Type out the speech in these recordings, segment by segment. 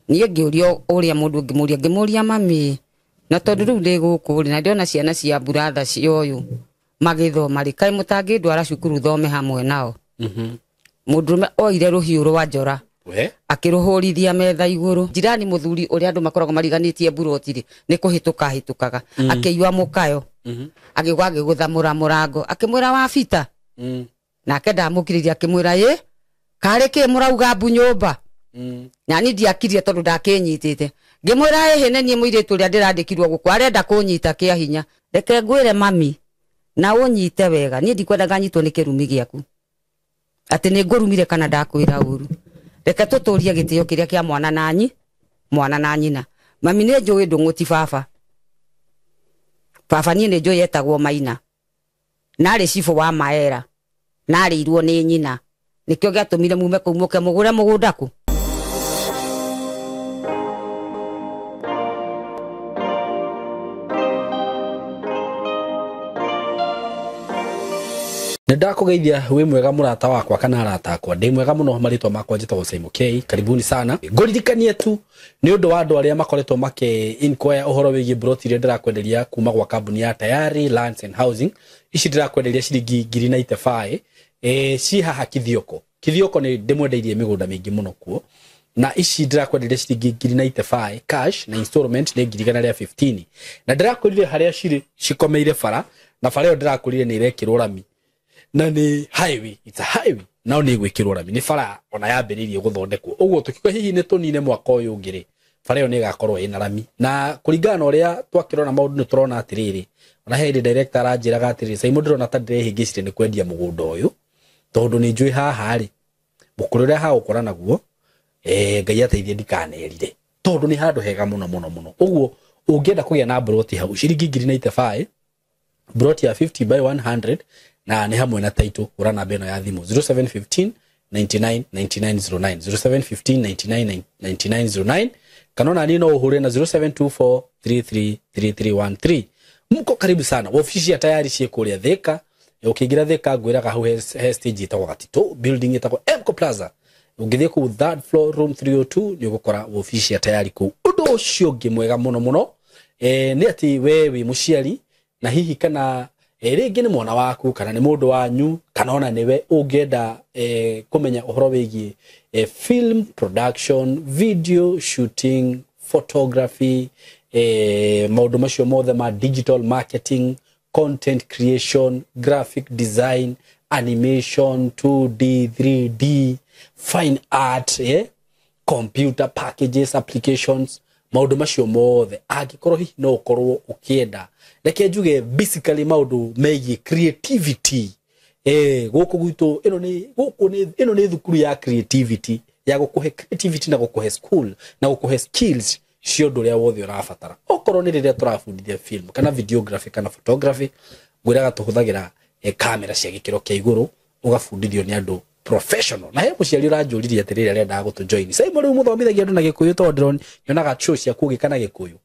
Niĩ ngĩũria ũrĩa mũndũ ngĩmũria ngĩmũria mami na tondũ rĩu ndĩ gũkũ rĩ na ndĩrona ciana cia buratha cia ũyũ magĩthoma rĩ kaĩ mũtangĩndwara cukuru thome hamwe nao. Mũndũrũme oire rũhiũ rwa njora akĩrũhũrithia metha igũrũ. Jirani mũthuri ũrĩa andũ makoragwo mariganĩtie mburoti rĩ nĩ kũhĩtũka hĩtũkaga akĩiyua mũkayo agĩũka agĩgũtha mũrango akĩmwĩra wabita. Nake ndamũkirĩria akĩmwĩra ĩ karĩ kĩ mũrauga mbu nyũmba. Nani ndiakirie tondũ ndakĩnyitĩte. Ngĩmwĩra ĩhĩ nĩ niĩ mũirĩtu ũrĩa ndĩrandĩkirwo gũkũ arenda kũnyita kĩa hinya. Reke ngwĩre mami na ũnyite wega niĩ ndikwenda nganyitwo nĩ kĩrumi gĩaku atĩ nĩ ngũrumire kana ndakwĩra ũru. Reke tũtũrie gĩtĩo kĩrĩa kĩa mwana na mwana na nyina. Mami nĩ njũĩ ndũng'ũ ti baba. Baba niĩ nĩ njũĩ etagwo Maina narĩ cibũ wa Maera narĩirwo nĩ nyina nĩkĩo gĩatũmire mume kũu mũke mũgũre mũgũnda kũ. Nĩ ndakũgeithia wĩ mwega mũrata wakwa kana arata akwa ndĩ mwega mũno marĩtwa makwa njĩtagwo Simon K. Karibuni sana. Ngũririkanie tu nĩ ũndũ wa andũ arĩa makoretwo makĩ inquire ũhoro wĩgiĩ broti iria ndĩrakwenderia kuma gwa kambuni ya Tayari Lands and Housing. Ici ndĩrakwenderia ciringi ngiri na itebaĩ ci haha Kithioko. Kithioko nĩ ndĩmwendeirie mĩgũnda mĩingĩ mũno kuo na ici ndĩrakwenderia ciringi ngiri na itebaĩ cash na installment nĩ ngiri igana rĩa 15 na ndĩrakwĩrire harĩa cirĩ cikomeire bara na bara ĩyo ndĩrakwĩrire nĩ ĩrekĩrwo rami na nĩ highway, it's a highway nao nĩ gwĩkĩrwo rami nĩ bara ona yambĩrĩirie gũthondekwo ũguo tũkiuga hihi nĩ tũnine mwaka ũyũ ũngĩ rĩ bara ĩyo nĩ ĩgakorwo ĩna rami na kũringana na ũrĩa twakĩrona maũndũ nĩ tũrona atĩrĩrĩ ona he hĩndĩ director aranjĩraga atĩrĩrĩ Simon ndĩrona ta ndĩrehĩngĩcire nĩ kwendia mũgũnda ũyũ tondũ nĩ njũĩ haha rĩ mũkũrũ ũrĩa hagũkora naguo Ngai ateithie ndikanerire tondũ nĩ handũ hega mũno mũno mũno ũguo ũngĩenda kũgĩa na broti hau ciringi ngiri na itebaĩ broti ya 50 by 100 na nĩ hamwe na title hũra namba ĩno ya thimũ 0715 99 9909 0715 99 9909 kana ona niĩ no ũhũre na 0724 333313. Mko karibu sana wabici ya Tayari ciĩ kũrĩa Thika. Ũkĩingĩra Thika ngwĩraga hau he stage ĩtagwo Gatitũ building ĩtagwo Emco Plaza. Ũngĩthiĩ kũu third floor room 302 nĩ ũgũkora wabici ya Tayari kũu. Ũndũ ũcio ũngĩ mwega mũno mũno nĩ atĩ we wĩ mũciari na hihi kana rĩngĩ nĩ mwana waku kana nĩ mũndũ wanyu kana ona nĩwe ũngĩenda kũmenya ũhoro wĩgiĩ film production, video shooting, photography, maũndũ macio mothe ma digital marketing, content creation, graphic design, animation, 2D, 3D, fine art, computer packages, applications, maũndũ macio mothe angĩkorwo hihi no ũkorwo ũkĩenda reke njuge basically maũndũ megiĩ creativity. Gũkũ gwitũ ĩno nĩ gũkũ nĩ ĩno nĩ thukuru ya creativity ya gũkũhe creativity na gũkũhe school na gũkũhe skills cia ũndũ ũrĩa wothe ũrabatara. Okorwo nĩ rĩrĩa tũrabundithia film kana videography kana photography ngwĩraga tũhũthagĩra kamera cia gĩkĩro kĩa igũrũ ũgabundithio nĩ andũ professional. Na he mũciari ũranjũririe atĩrĩrĩ arendaga gũtũ join Simon rĩu mũthomithagia andũ na Gĩkũyũ tondũ ndĩrona nyonaga show ciaku ũgĩka na Gĩkũyũ.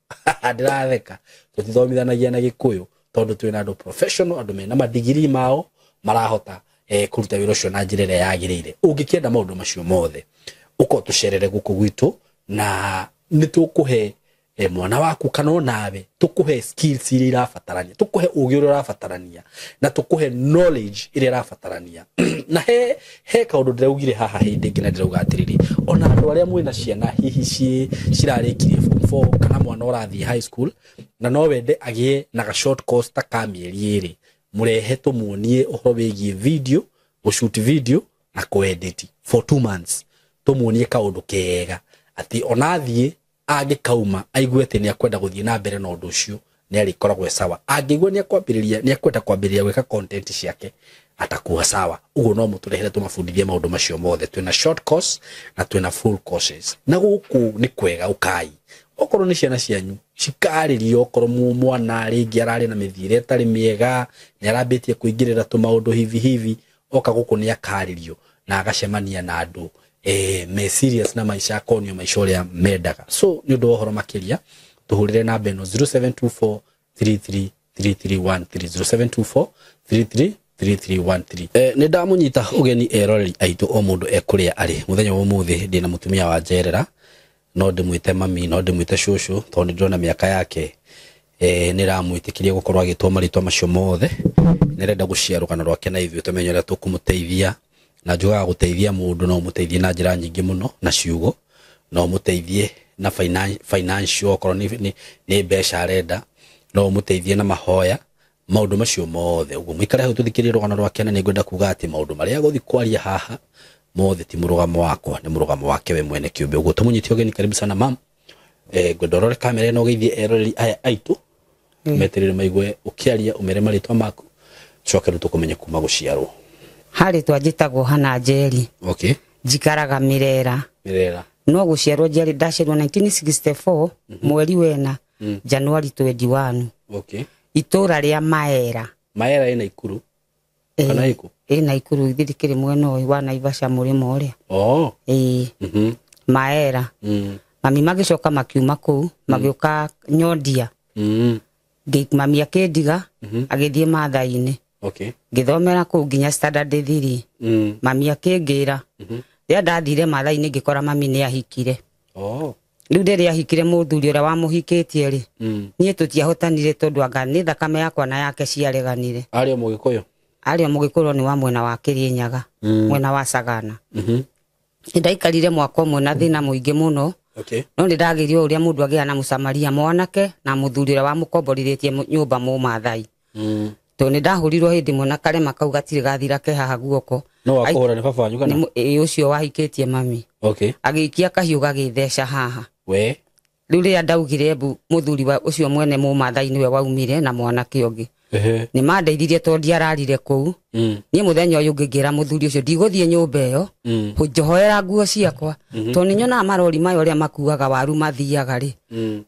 Ndĩratheka tũtithomithanagia na Gĩkũyũ tondũ twĩna andũ professional andũ mena madigiri mao marahota kũruta wĩra ũcio na njĩra ĩrĩa yagĩrĩire. Ũngĩkĩenda maũndũ macio mothe ũkorwo tũcerere gũkũ gwitũ na nĩ tũkũhe mwana waku kana onawe tũkũhe skills iria irabatarania tũkũhe ũgĩ ũrĩa ũrabatarania na tũkũhe knowledge ĩrĩa ĩrabatarania. Na he kaũndũ ndĩraugire haha hĩndĩ ĩngĩ na ndĩrauga atĩrĩrĩ ona andũ arĩa mwĩna ciana hihi cirarĩkirie form 4 kana mwana ũrathiĩ high school na no wende agĩe na ga short course ta ka mĩeri ĩrĩ mũrehe tũmuonie ũhoro wĩgiĩ video gũshoot video na kũedit for 2 months tũmuonie kaũndũ kega atĩ ona athiĩ angĩkauma aigue atĩ nĩ akwenda gũthiĩ na mbere na ũndũ ũcio nĩ arĩkoragwo e sawa. Angĩigua nĩ akwambĩrĩria nĩ akwenda kwambĩrĩria gwĩka content ciake atakuwa sawa. Ũguo no mũtũrehere tũmabundithie maũndũ macio mothe. Twĩna short course na twĩna full courses na gũkũ nĩ kwega ũkai okorwo nĩ ciana cianyu cikarĩrio okorwo mwana rĩngĩ ararĩ na mĩthiĩre ĩtarĩ mĩega nĩ arambĩtie kũingĩrĩra tũmaũndũ hivi hivi oka gũkũ nĩ akarĩrio na agacemania na andũ me serious na maisha akonio maisha ũrĩa mendaga. So nĩ ũndũ wa ũhoro makĩria tũhũrĩre namba ĩno 0724 33 3313 0724 33 3313. Nĩ ndamũnyita ũgeni eroreri aitũ o mũndũ ekũrĩa arĩ mũthenya wa ũmũthĩ ndĩna mũtumia wa njerera No ndĩmwĩte mami, no ndĩmwĩte cũcũ, tondũ nĩ ndĩrona mĩaka yake nĩ ĩramwĩtĩkĩria gũkorwo agĩtwo marĩtwa macio mothe. Nĩ arenda gũshare rũgano rwake na ithuĩ tũmenye ũrĩa tũkũmũteithia. Na njugaga gũteithia mũndũ no ũmũteithie na njĩra nyingĩ mũno na ciugo, no ũmũteithie na financial, okorwo nĩ mbeca arenda, no ũmũteithie na mahoya, maũndũ macio mothe. Ũguo mũikare hau tũthikĩrĩrie rũgano rwake, na nĩngwenda kuga atĩ maũndũ marĩa agũthiĩ kwaria haha mothe ti mũrũgamo wakwa, nĩ mũrũgamo wake we mwene kĩũmbe. Ũguo tũmũnyite ũgeni, karibu sana mam. Ngwenda ũrore kamera ĩno ũgeithie eroreri aya aitũ, meterere maigue ũkĩaria, ũmere marĩtwa maku, coke rĩu tũkũmenye kuma gũciarwo. Harĩ twanjĩtagwo Hana Njeri. Okay. Njikaraga Mirera. Mirera. No gũciarwo njiarĩ, ndaciarwo 1964 mweri wena, January 21. Okay. Itũra rĩa Maera. Maera ĩna Ikuru? Kana ĩkũ? Ĩna Ikuru, ithiĩ ndĩkĩrĩ mwena ũyũ wa Naivasha mũrĩmo ũrĩa. Oh. Ĩĩ. Maera. Mami magĩcoka makiuma kũu, magĩũka Nyondia. Mami akĩndiga, agĩthiĩ Maathai-inĩ. Okay. Ngĩthomera kũu nginya standard 3. Mami akĩngĩra. Rĩrĩa ndathire Maathai-inĩ ngĩkora mami nĩ ahikire. Oh. Rĩu rĩrĩa ahikire mũthuri ũrĩa wamũhikĩtie rĩ, niĩ tũtiahotanire tondũ anga nĩ thakame yakwa na yake ciareganire. Arĩ o Mũgĩkũyũ? Arĩ o Mũgĩkũyũ, nĩ wa mwena wa Kĩrĩnyaga, mwena wa Sagana. Nĩndaikarire mwaka ũmwe na thĩna mũingĩ mũno. Okay. No nĩndagĩire ũrĩa mũndũ agĩaga na mũsamaria mwanake na mũthuri ũrĩa wamũkomborithĩtie nyũmba Mũmathai. Tondũ nĩndahũrirwo hĩndĩ ĩmwe na karema kau gatirĩ gathira ke haha guoko. No wakũhũra nĩ baba wanyu kana? Ĩĩ, ũcio wahikĩtie mami. Okay. Agĩikia kahiũ gagĩtheca haha. We? Rĩu rĩrĩa ndaugire mbu, mũthuri wa ũcio mwene Mũmathai nĩwe waumire na mwanake ũngĩ. Nĩ mandeithirie tondũ ndiararire kũu. Niĩ mũthenya ũyũ ũngĩ ngĩra mũthuri ũcio ndigũthiĩ nyũmba ĩyo, njohoera nguo ciakwa. Tondũ nĩ nyonaga marori maya ũrĩa makuaga waru mathiaga rĩ.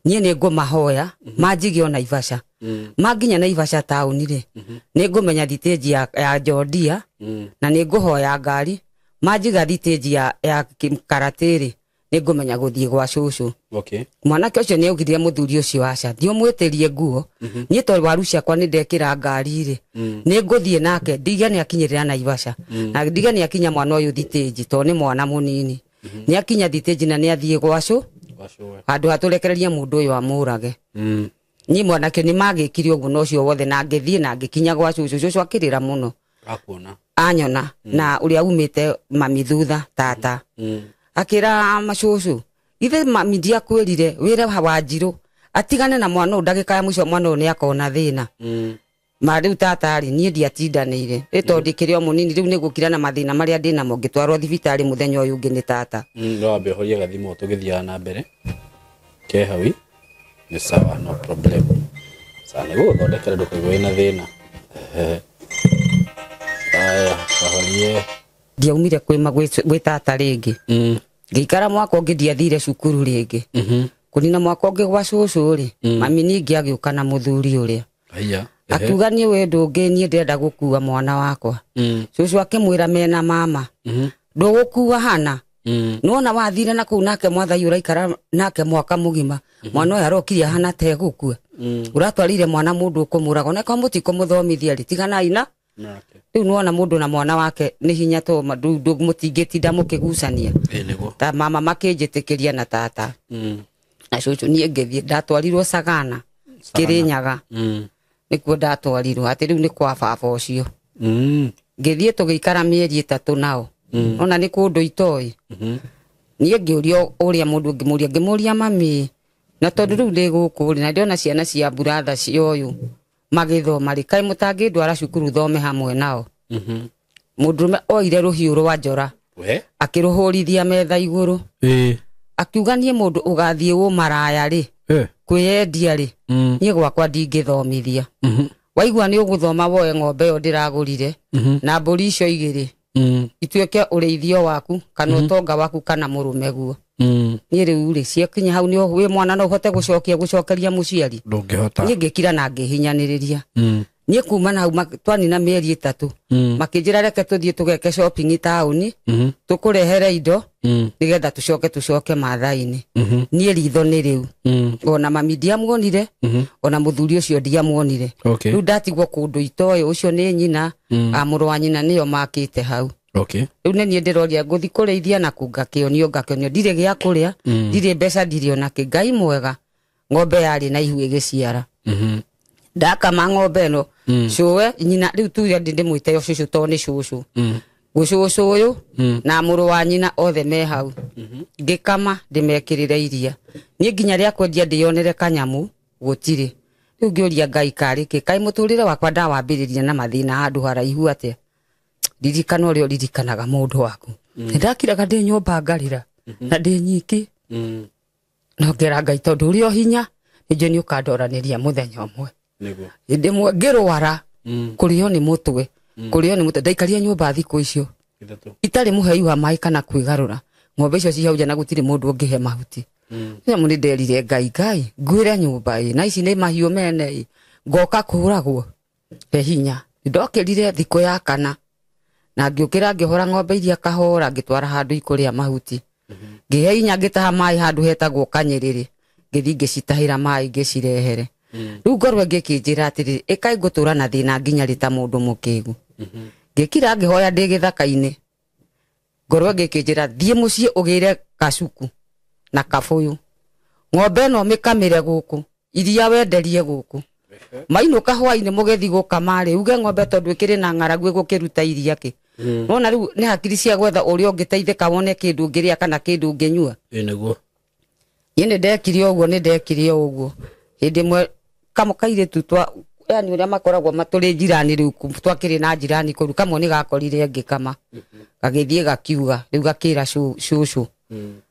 Niĩ nĩ ngũmahoya, manjige o Naivasha. Manginya Naivasha taũni rĩ, nĩ ngũmenya thitĩnji ya Njondia, na nĩ ngũhoya ngari. Manjiga thitĩnji ya Karatĩ rĩ, nĩ ngũmenya gũthiĩ gwa cũcũ. Okay. Mwanake ũcio nĩ augire mũthuri ũcio aca, thiĩ ũmwĩtĩrie nguo. Niĩ tondũ waru ciakwa nĩ ndekĩra ngari rĩ, nĩ ngũthiĩ nake, ndige nĩ akinyĩrĩra Naivasha. Na ndige nĩ akinya mwana ũyũ thitĩnji, tondũ nĩ mwana mũnini. Nĩ akinya thitĩnji na nĩ athiĩ gwa cũ, handũ ha tũrekererie mũndũ ũyũ amũrage. Niĩ mwanake nĩ magĩkire ũguo na ũcio wothe, na ngĩthiĩ na ngĩkinya gwa cũcũ. Cũcũ akĩrĩra mũno. Akuona. Anyona, na ũrĩa umĩte mami thutha, tata. Akĩra macũcũ, ithe mami ndiakwĩrire wĩre Wanjirũ atigane na mwana ũyũ, ndagĩka ya mũico mwana ũyũ nĩ akona thĩna. Ma rĩu tata rĩ, niĩ ndiatindanĩire. Rĩ tondũ ndĩkĩrĩ o mũnini, rĩu nĩ gũkira na mathĩna marĩa ndĩnamo, ngĩtwarwo thibitarĩ mũthenya ũyũ ũngĩ nĩ tata. No wambe ũhorie gathimũ tũgĩthiaga na mbere. Ke hau, nĩ sawa, no problem. Sawa, nĩ gũgũthondekera ndũkaigwe wĩna thĩna. Aya, kahorie. Ndiaumire gwĩ tata rĩngĩ. Ngĩikara mwaka ũngĩ ndiathire cukuru rĩngĩ. Kũnina mwaka ũngĩ gwa cũcũ rĩ, mami ningĩ agĩũka na mũthuri ũrĩa. Aya. Akiuga niĩ wĩ ũndũ ũngĩ, niĩ ndĩrenda gũkua mwana wakwa. Cũcũ akĩmwĩra mena mama. Ndũgũkua Hana. Nĩwona wathire na kũu nake Mwathai ũraikara nake mwaka mũgima. Mwana ũyũ arokire ahana ta egũkua. Ũratwarire mwana mũndũ ũkũmũraga, ona korwo mũtikũmũthomithia rĩ, tiganai na. Rĩu nĩwona mũndũ na mwana wake nĩ hinya to mũtingĩtinda mũkĩgucania. Nĩguo. Ta mama makĩnjĩtĩkĩria na tata. Na cũcũ niĩ ngĩthiĩ, ndatwarirwo Sagana, Kĩrĩnyaga. Nĩkuo ndatwarirwo, atĩ rĩu nĩ kwa baba ũcio. Ngĩthiĩ tũgĩikara mĩeri 3 nao. Ona nĩ kũndũ itoĩ. Niĩ ngĩũrio ũrĩa mũndũ ngĩmũria, ngĩmũria mami, na tondũ rĩu ndĩ gũkũ rĩ, na ndĩrona ciana cia buratha cia ũyũ magĩthoma rĩ, kaĩ mũtangĩndwara cukuru thome hamwe nao? Mũndũrũme oire rũhiũ rwa njora. We? Akĩrũhũrithia metha igũrũ. Akiuga niĩ mũndũ ũgathiĩ ũmaraya rĩ, kwĩyendia rĩ, niĩ gwakwa ndingĩthomithia. Waigua nĩ ũgũthoma woe ng'ombe ĩyo ndĩragũrire, na mbũri icio igĩrĩ, ituĩke ũrĩithio waku, kana ũtonga waku, kana mũrũme guo. Niĩ rĩu rĩ, ciakinya hau nĩ wĩ mwana no ũhote gũcokeria mũciari. Ndũngĩhota. Niĩ ngĩkira na ngĩhinyanĩrĩria. Niĩ kuma na hau twanina mĩeri 3. Makĩnjĩra reke tũthiĩ tũgeke shopping taũni, tũkũrehere indo, nĩgetha tũcoke Maathai-inĩ. Niĩ ritho nĩ rĩu. Ona mami ndiamuonire, ona mũthuri ũcio ndiamuonire. Okay. Rĩu ndatigwo kũndũ itoĩ, ũcio nĩ nyina, a mũrũ wa nyina nĩo makĩte hau. Okay. Rĩu nĩ niĩ ndĩroria ngũthi kũrĩithia na kũ ngakĩonio ndirĩ gĩa kũrĩa, ndirĩ mbeca, ndirĩ ona kĩ. Ngai mwega, ng'ombe yarĩ na ihu ĩgĩciara. Ndakama ng'ombe ĩno cũwe nyina, rĩu tuge ndĩmwĩte cũcũ tondũ nĩ cũcũ. Gũcũcũ ũyũ na mũrũ wa nyina othe me hau. Ngĩkama ndĩmekĩrĩre iria. Niĩ nginya rĩa kwendia ndĩyonere kanyamu gũtirĩ. Rĩu ngĩũria Ngai karĩ kĩ, kaĩ mũtũrĩre wakwa ndawambĩrĩria na mathĩna handũ haraihu atĩa? Ririkana ũrĩa ũririkanaga mũndũ waku. Nĩndakiraga ndĩ nyũmba ngarĩra na ndĩ nyiki. No ngera Ngai tondũ ũrĩ o hinya nĩnjũĩ nĩ ũkandoranĩria mũthenya ũmwe. Nĩguo. Hĩndĩ ĩmwe ngĩrwara kũrĩo nĩ mũtwe, kũrĩo nĩ mũtwe, ndaikarire nyũmba thikũ icio itarĩ mũhei wa maĩ kana kwĩgarũra. Ng'ombe icio ci hau nja na gũtirĩ mũndũ ũngĩhe mahuti. Nyamũ nĩ nderire Ngai, Ngai ngwĩre nyũmba ĩ na ici nĩ mahiũ mene ĩ, ngoka kũragwo he hinya. Ndokĩrire thikũ ya kana na ngĩũkĩra ngĩhora ng'ombe iria kahora, ngĩtwara handũ ikũrĩa mahuti. Ngĩhe inya ngĩtaha maĩ handũ hetagwo Kanyĩrĩrĩ, ngĩthiĩ ngĩcitahĩra maĩ ngĩcirehere. Rĩu ngorwo ngĩkĩnjĩra atĩrĩrĩ, ĩkai ngũtũra na thĩna nginya rĩ ta mũndũ mũkĩgu. Ngĩkira ngĩhoya ndĩ gĩthaka-inĩ. Ngorwo ngĩkĩnjĩra thiĩ mũciĩ ũgĩre kacuku na kabũyũ, ng'ombe ĩno mĩkamĩre gũkũ, iria wenderie gũkũ. Mainũka hwainĩ mũgĩthiĩ gũkama rĩ, uge ng'ombe tondũ ĩkĩrĩ na ng'aragu ĩgũkĩruta iria kĩ. Nona rĩu nĩ hakiri cia gwetha ũrĩa ũngĩteithĩka wone kĩndũ ũngĩrĩa kana kĩndũ ũngĩnyua. Ĩ nĩguo. Niĩ nĩndekire ũguo, nĩndekire ũguo. Hĩndĩ ĩmwe kamwe kairĩtu twa yani ũrĩa makoragwo matũrĩ njirani rĩu, twakĩrĩ na njirani kũu, kamwe nĩgakorire ngĩkama. Gagĩthiĩ gakiuga, rĩu gakĩra cũcũ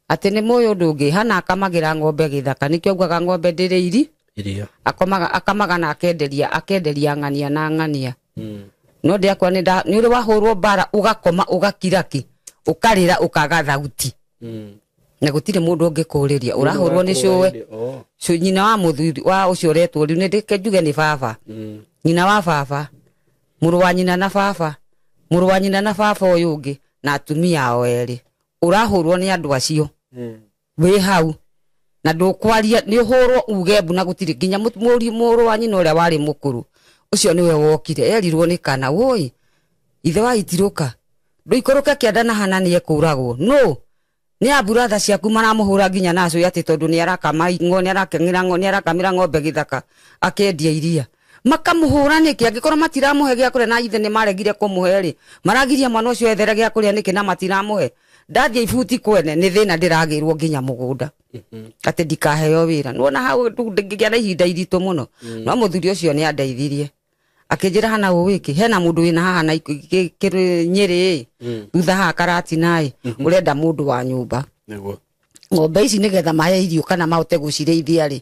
atĩ nĩ mũĩ ũndũ ũngĩ, hana akamagĩra ng'ombe gĩthaka, nĩkĩo augaga ng'ombe ndĩrĩ iri iria. Akomaga, akamaga na akenderia ng'ania na ng'ania. No ndĩakwa nĩ ũrĩ wahũrwo mbara ũgakoma ũgakira ki, ũkarĩra ũkaga thauti. Na gũtirĩ mũndũ ũngĩkũrĩria, ũrahũrwo nĩ cũwe. Nyina wa mũthuri wa ũcio ũretwo rĩu nĩ njuge nĩ baba. Nyina wa baba, mũrũ wa nyina na baba, mũrũ wa nyina na baba ũyũ ũngĩ na atumia ao erĩ. Ũrahũrwo nĩ andũ acio. Wĩ hau na ndũkwaria, nĩ ũhũrwo uge mbu na gũtirĩ nginya mũrũ wa nyina ũrĩa warĩ mũkũrũ ũcio nĩwe wokire, erirwo nĩ kana woi ithe wa itirũka ndũikũrũke kĩanda na hana nĩ ekũragwo. No nĩ amburatha ciaku maramũhũra nginya na acũĩ atĩ tondũ nĩ arakama nĩ arakeng'era nĩ arakamĩra ng'ombe gĩthaka akendia iria. Makamũhũra nĩkĩ angĩkorwo matiramũhe gĩa kũrĩa na ithe nĩ maregire kũmũhe rĩ, maragiria mwana ũcio ethere gĩa kũrĩa nĩkĩ na matiramũhe. Ndathiĩ ibuti kwene nĩ thĩna ndĩragĩrwo nginya mũgũnda atĩ ndikaheo wĩra. Nĩwona hau ngĩgĩa na ihinda iritũ mũno. No mũthuri ũcio nĩ andeithirie akĩnjĩra hana ũwĩki hena mũndũ wĩna haha na Nyĩrĩ thutha haha Karatina ĩ, ũrenda mũndũ wa nyũmba. Nĩguo. Ng'ombe ici nĩgetha mahe irio kana mahote gũcirĩithia rĩ,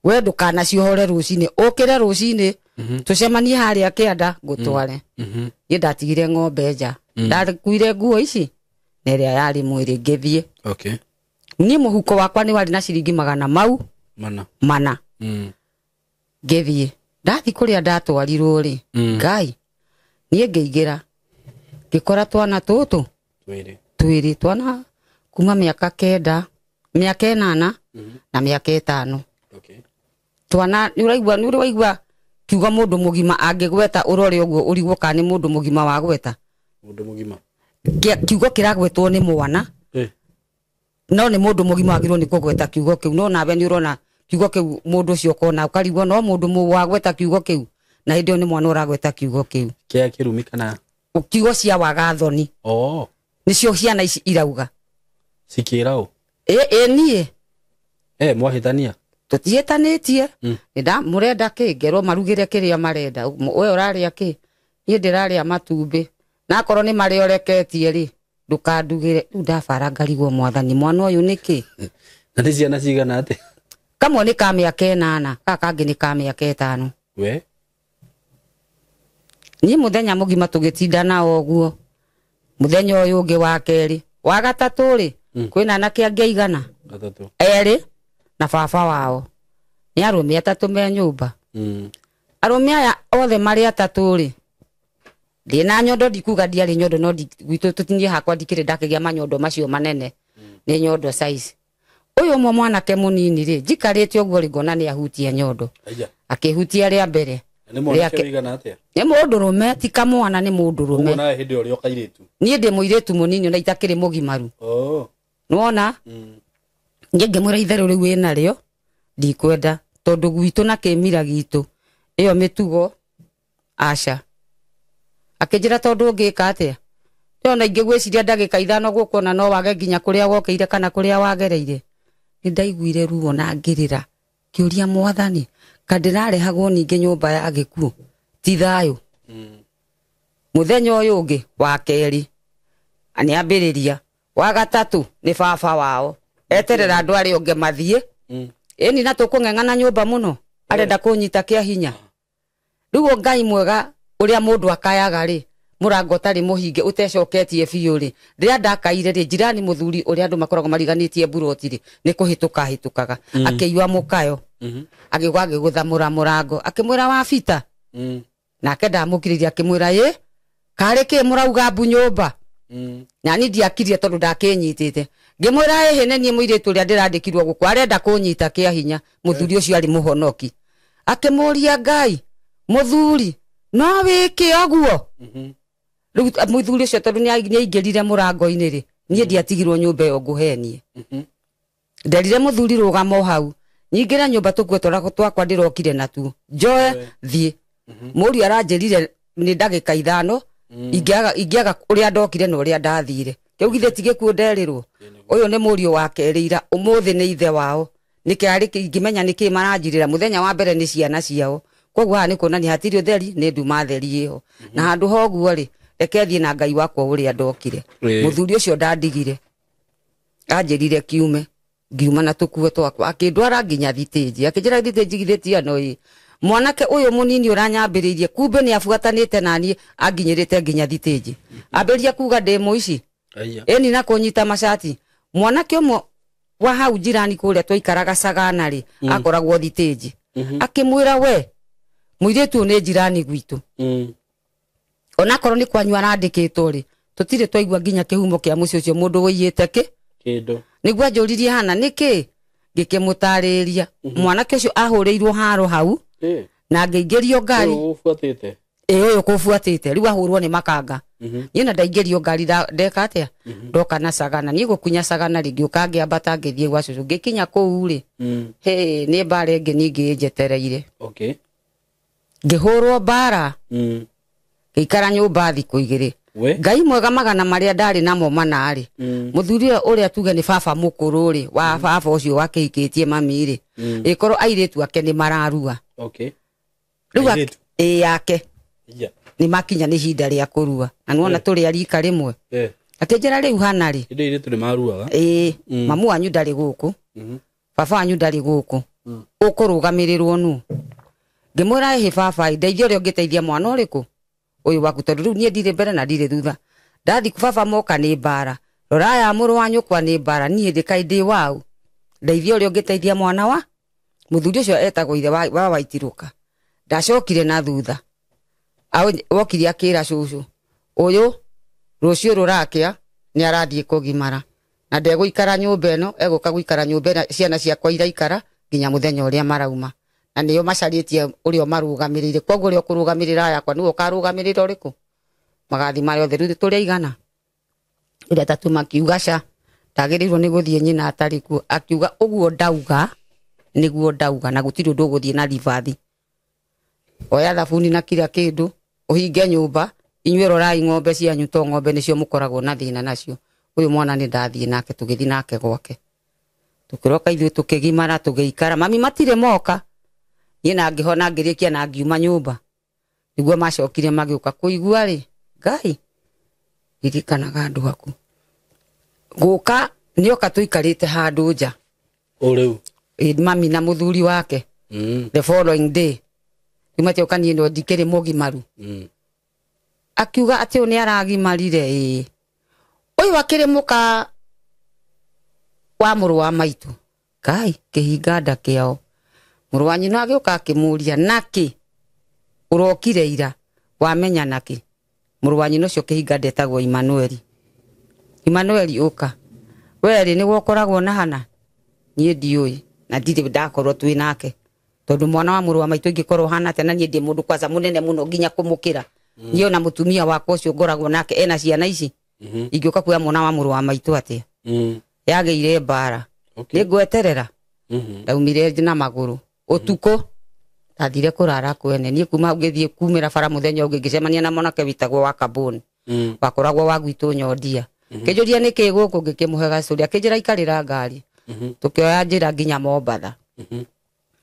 we ndũkanaciohore rũcinĩ, ũkĩre rũcinĩ tũcemanie harĩa kĩanda ngũtware. Niĩ ndatigire ng'ombe nja, ndakuire nguo ici na ĩrĩa yarĩ mwĩrĩ ngĩthiĩ. Okay. Niĩ mũhuko wakwa nĩ warĩ na ciringi magana mau mana. Ngĩthiĩ. Ndathi kũrĩa ndatwarirwo rĩ, Ngai niĩ ngĩingĩra ngĩkora twana tũtũ twĩrĩ, twana kuma mĩaka 9, mĩaka 8 na mĩaka 5. Okay. Twana nĩ ũraigua, nĩ ũrĩ waigua kiugo mũndũ mũgima angĩgweta ũrore ũguo ũrigwo kana nĩ mũndũ mũgima wagweta. Mũndũ mũgima. Kiugo kĩragwetwo nĩ mwana. No nĩ mũndũ mũgima wagĩrĩirwo nĩ kũgweta kiugo kĩu, no nawe nĩ ũrona kiugo kĩu mũndũ ũcio ũkona ũkarigwo no mũndũ wagweta kiugo kĩu na hĩndĩ ĩyo nĩ mwana ũragweta kiugo kĩu. Kĩa kĩrumi kana kiugo cia wagathoni. Nĩcio ciana ici irauga. Cikĩra ũ? Ĩ niĩ. Mwahĩtania? Tũtihĩtanĩtie. Nĩnda mũrenda kĩ, ngerwo marugĩre kĩrĩa marenda. We ũrarĩa kĩ? Niĩ ndĩrarĩa matumbĩ. Na akorwo nĩ marĩa ũreketie rĩ, ndũkandugĩre. Rĩu ndabara ngarigwo mwathani mwana ũyũ nĩkĩ? Na nĩ ciana cigana atĩa? Kamwe nĩ ka mĩaka 8, gaka kangĩ nĩ ka mĩaka 5. We? Niĩ mũthenya mũgima tũgĩtinda nao ũguo. Mũthenya ũyũ ũngĩ wa kerĩ, wa gatatũ rĩ, kwĩna anake angĩ aigana? Atatũ. Erĩ na baba wao. Nĩ arũme atatũ me nyũmba. Arũme aya othe marĩ atatũ rĩ, ndĩ na nyondo, ndikuga ndiarĩ nyondo, no gwitũ tũtinie hakwa ndikĩrĩ ndakĩgĩa manyondo macio manene. Nĩ nyondo size. Ũyũ ũmwe mwanake mũnini rĩ, njikarĩte ũguo rĩ, ngona nĩ ahutia nyondo. Akĩhutia rĩa mbere. Nĩ mwanake wĩigana atĩa? Nĩ mũndũrũme, ti kamwana, nĩ mũndũrũme. Ũguo nawe hĩndĩ ĩyo ũrĩ o kairĩtu? Niĩ ndĩ mũirĩtu mũnini ona itakĩrĩ mũgimaru. Oh. Nĩwona? Niĩ ngĩmwĩra itherũ rĩu wĩnarĩo ndikwenda, tondũ gwitũ na kĩmira gitũ ĩyo mĩtugo aca. Akĩnjĩra tondũ ũngĩka atĩa? Ona ingĩgwĩciria ndagĩka 5 gũkũ ona no wage nginya kũrĩa wokĩire kana kũrĩa wagereire. Nĩ ndaiguire ruo na ngĩrĩra, ngĩũria mwathani, ka ndĩrarehagwo ningĩ nyũmba ya gĩkuũ ti thayũ. Mũthenya ũyũ ũngĩ wa kerĩ nĩambĩrĩria, wa gatatũ nĩ baba wao eterera andũ arĩa ũngĩ mathiĩ. Ĩni na tũkũng'eng'ana nyũmba mũno, arenda kũnyita kĩa hinya. Rĩu Ngai mwega ũrĩa mũndũ akayaga rĩ, mũrango ũtarĩ mũhinge ũtecoketie biũ rĩ, rĩrĩa ndakaire rĩ, jirani mũthuri ũrĩa andũ makoragwo mariganĩtie mburoti rĩ, nĩ kũhĩtũka hĩtũkaga, akĩigua mũkayo, agĩũka agĩgũtha mũrango, akĩmwĩra wa Bita. Nake ndamũkirĩria akĩmwĩra ĩ karĩ kĩ mũrauga mbu nyũmba. Na niĩ ndiakirie tondũ ndakĩnyitĩte. Ngĩmwĩra ĩhĩ nĩ niĩ mũirĩtu ũrĩa ndĩrandĩkirwo gũkũ arenda kũnyita kĩa hinya. Mũthuri ũcio arĩ mũhonoki. Akĩmũria Ngai, mũthuri no wĩke ũguo? Rĩu mũthuri ũcio tondũ nĩaingĩrire mũrango-inĩ rĩ, niĩ ndiatigirwo nyũmba ĩyo ngũhenie. Nderire mũthuri rũgama o hau, nyingĩre nyũmba tũkuo tũrĩa twakwa ndĩrokire natuo, njoe thiĩ. Mũriũ aranjĩrire nĩ ndagĩka 5 ingĩaga ũrĩa ndokire na ũrĩa ndathire. Kĩu githĩ ti gĩkuũ nderirwo? Ũyũ nĩ mũriũ wa kerĩ ira, ũmũthĩ nĩ ithe wao. Nĩkĩ arĩ ingĩmenya nĩkĩ maranjĩrĩra mũthenya wa mbere nĩ ciana ciao. Koguo haha nĩ kuonania hatirĩ ũtheri, nĩ nduma theri ĩho. Na handũ ha ũguo rĩ, reke thiĩ na Ngai wakwa ũrĩa ndokire. Mũthuri ũcio ndandigire, anjĩrire kiume, ngiuma na tũkuo twakwa, akĩndwara nginya thitĩnji, akĩnjĩra thitĩnji githĩ ti ano ĩ. Mwanake ũyũ mũnini ũranyambĩrĩirie kumbe nĩ abuatanĩte naniĩ anginyĩrĩte nginya thitĩnji. Ambĩrĩria kuga ndĩ mũici. Ĩni na kũnyita macati. Mwanake ũmwe wa hau jirani kũrĩa twaikaraga Sagana rĩ, akoragwo thitĩnji. Akĩmwĩra we mũirĩtu ũyũ nĩ jirani gwitũ. Onakorwo nĩ kwanyu arandĩkĩtwo rĩ, tũtirĩ twaigua nginya kĩhumo kĩa mũciĩ ũcio mũndũ wũiyĩte kĩ kĩndũ. Nĩguo anjũririe hana nĩkĩ, ngĩkĩmũtarĩria. Mwanake ũcio ahũrĩirwo haro hau na ngĩingĩrio ngari. Ũyũ Ĩ ũyũ kũbuatĩte rĩu ahũrwo nĩ makanga. Niĩ na ndaingĩrio ngari ndeka atĩa, ndoka na Sagana. Niĩ gũkunya Sagana rĩ, ngĩũka ngĩambata ngĩthiĩ gwa cũcũ. Ngĩkinya kũu rĩ, hĩ nĩ mbara ĩngĩ ningĩ ĩnjetereire. Ngĩhũrwo mbara, ngĩikara nyũmba thikũ 2. Ngai mwega magana marĩa ndarĩ namo mana rĩ, mũthuri ũyũ ũrĩa tuge nĩ baba mũkũrũ rĩ, wa baba ũcio wakĩhikĩtie mami rĩ, ĩkorwo airĩtu ake nĩ mararua. Rĩu ĩ yake nĩ makinya nĩ ihinda rĩa kũrua. Na nĩwona tũrĩ a rika rĩmwe. Akĩnjĩra rĩu hana rĩ, Hĩndĩ airĩtu nĩ maruaga. Ĩ mamu wanyu ndarĩ gũkũ, baba wanyu ndarĩ gũkũ, ũkũrũgamĩrĩrwo nũ? Ngĩmwĩra ĩhĩ baba, ndeithia ũrĩa ũngĩteithia mwana ũrĩkũ ũyũ waku, tondũ rĩu niĩ ndirĩ mbere na ndirĩ thutha. Ndathi baba moka nĩ mbara, rora ya mũrũ wa nyũkwa nĩ mbara, niĩ ndĩkaĩ ndĩ waũ, ndeithia ũrĩa ũngĩteithia mwana wa mũthuri ũcio etagwo ithe wa Waitirũka. Ndacokire na thutha, wokire akĩra cũcũ ũyũ rũciũ rũrakĩa nĩ arathiĩ kũgimara na ndegũikara nyũmba ĩno, egũka gũikara nyũmba ĩno ciana ciakwa iraikara nginya mũthenya ũrĩa marauma, na nĩo macarĩtie ũrĩa ũmarũgamĩrĩire. Koguo ũrĩa ũkũrũgamĩrĩra yakwa nĩwe ũkarũgamĩrĩra ũrĩkũ, magathi marĩa othe. Rĩu tũrĩ aigana ũrĩa atatũ makiuga ca ndagĩrĩirwo nĩ gũthiĩ nyina atarĩ kuo. Akiuga ũguo ndauga nĩguo ndauga, na gũtirĩ ũndũ ũgũthiĩ na ribathi. Oya thabuni na kila kĩndũ ũhinge nyũmba, inyuĩ rorai ng'ombe cianyu, to ng'ombe nĩcio mũkoragwo na thĩna nacio. Ũyũ mwana nĩ ndathiĩ nake, tũgĩthiĩ nake gwake, tũkĩroka ithuĩ tũkĩgimara tũgĩikara. Mami matirĩ moka, niĩ na ngĩhona ngĩrĩkia na ngiuma nyũmba. Nĩguo macokire magĩũka kũigua rĩ, Ngai ririkanaga andũ aku. Gũka nĩoka tũikarĩte handũ nja. O rĩu? Ĩ, mami na mũthuri wake. The following day. Rĩu matioka niĩ no ndikĩrĩ mũgimaru. Akiuga atĩ ũyũ nĩ aragimarire ĩ. Ũyũ akĩrĩ mũka wa mũrũ wa maitũ. Ngai kĩhinga nda kĩao. Mũrũ wa nyina agĩũka akĩmũria nakĩ ũrokire ira wamenya nakĩ. Mũrũ wa nyina ũcio kĩhinga ndetagwo Emmanuel. Emmanuel ũka. We rĩ nĩwe ũkoragwo na Hana? Niĩ ndiũĩ na ndirĩ ndakorwo twĩ nake. Tondu mwana wa mũrũ wa maitũ ingĩkorwo hana atĩa na niĩ ndĩ mũndũ kwanza mũnene mũno nginya kũmũkĩra. Niĩ ona mũtumia wakwa ũcio ngoragwo nake ena ciana ici. Ingĩũka kuoya mwana wa mũrũ wa maitũ atĩa. Yagĩire mbara. Nĩ ngweterera. Ndaumire na magũrũ. Ũtukũ ndathire kũrara kwene. Niĩ kuma ngĩthiĩ kumĩra bara mũthenya ũngĩ ngĩcemania na mwanake wĩtagwo wa Kaboni. Wakoragwo wa gwitũ Nyondia. Kĩnjũria nĩkĩ gũkũ ngĩkĩmũhe gacũrĩ. Akĩnjĩra ikarĩra ngari. Tũkĩoya njĩra nginya Mombatha.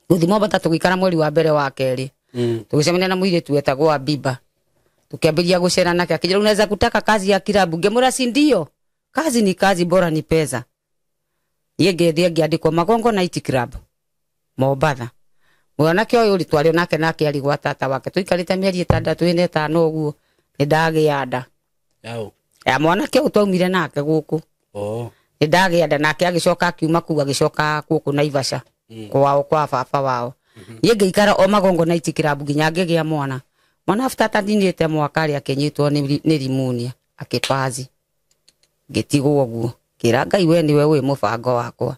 Gũthiĩ Mombatha tũgĩikara mweri wa mbere wa kerĩ. Tũgĩcemania na mũirĩtu wetagwo Abiba. Tukiambĩrĩria gũcera nake. Akĩnjĩra unaweza kutaka kazi ya kilabu. Ngĩmwĩra si ndio. Kazi ni kazi, bora ni pesa. Niĩ ngĩthiĩ ngĩandĩkwo Magongo Night Club Mombatha. Mwanake ũyũ rĩ twarĩ nake nake arĩ gwa tata wake. Tũikarĩte mĩeri 6 ĩna 5 ũguo nĩ ndagĩa nda. Ya mwanake ũyũ twaumire nake gũkũ. Nĩ ndagĩa nda nake agĩcoka akiuma kũu agĩcoka gũkũ Naivasha. Kwao kwa baba wao. Niĩ ngĩikara o Magongo Night Club nginya ngĩgĩa mwana. Mwana after ataninĩte mwaka rĩ akĩnyitwo nĩ rimunia akĩpazi. Ngĩtigwo ũguo. Ngĩra Ngai we nĩwe ũĩ mũbango wakwa.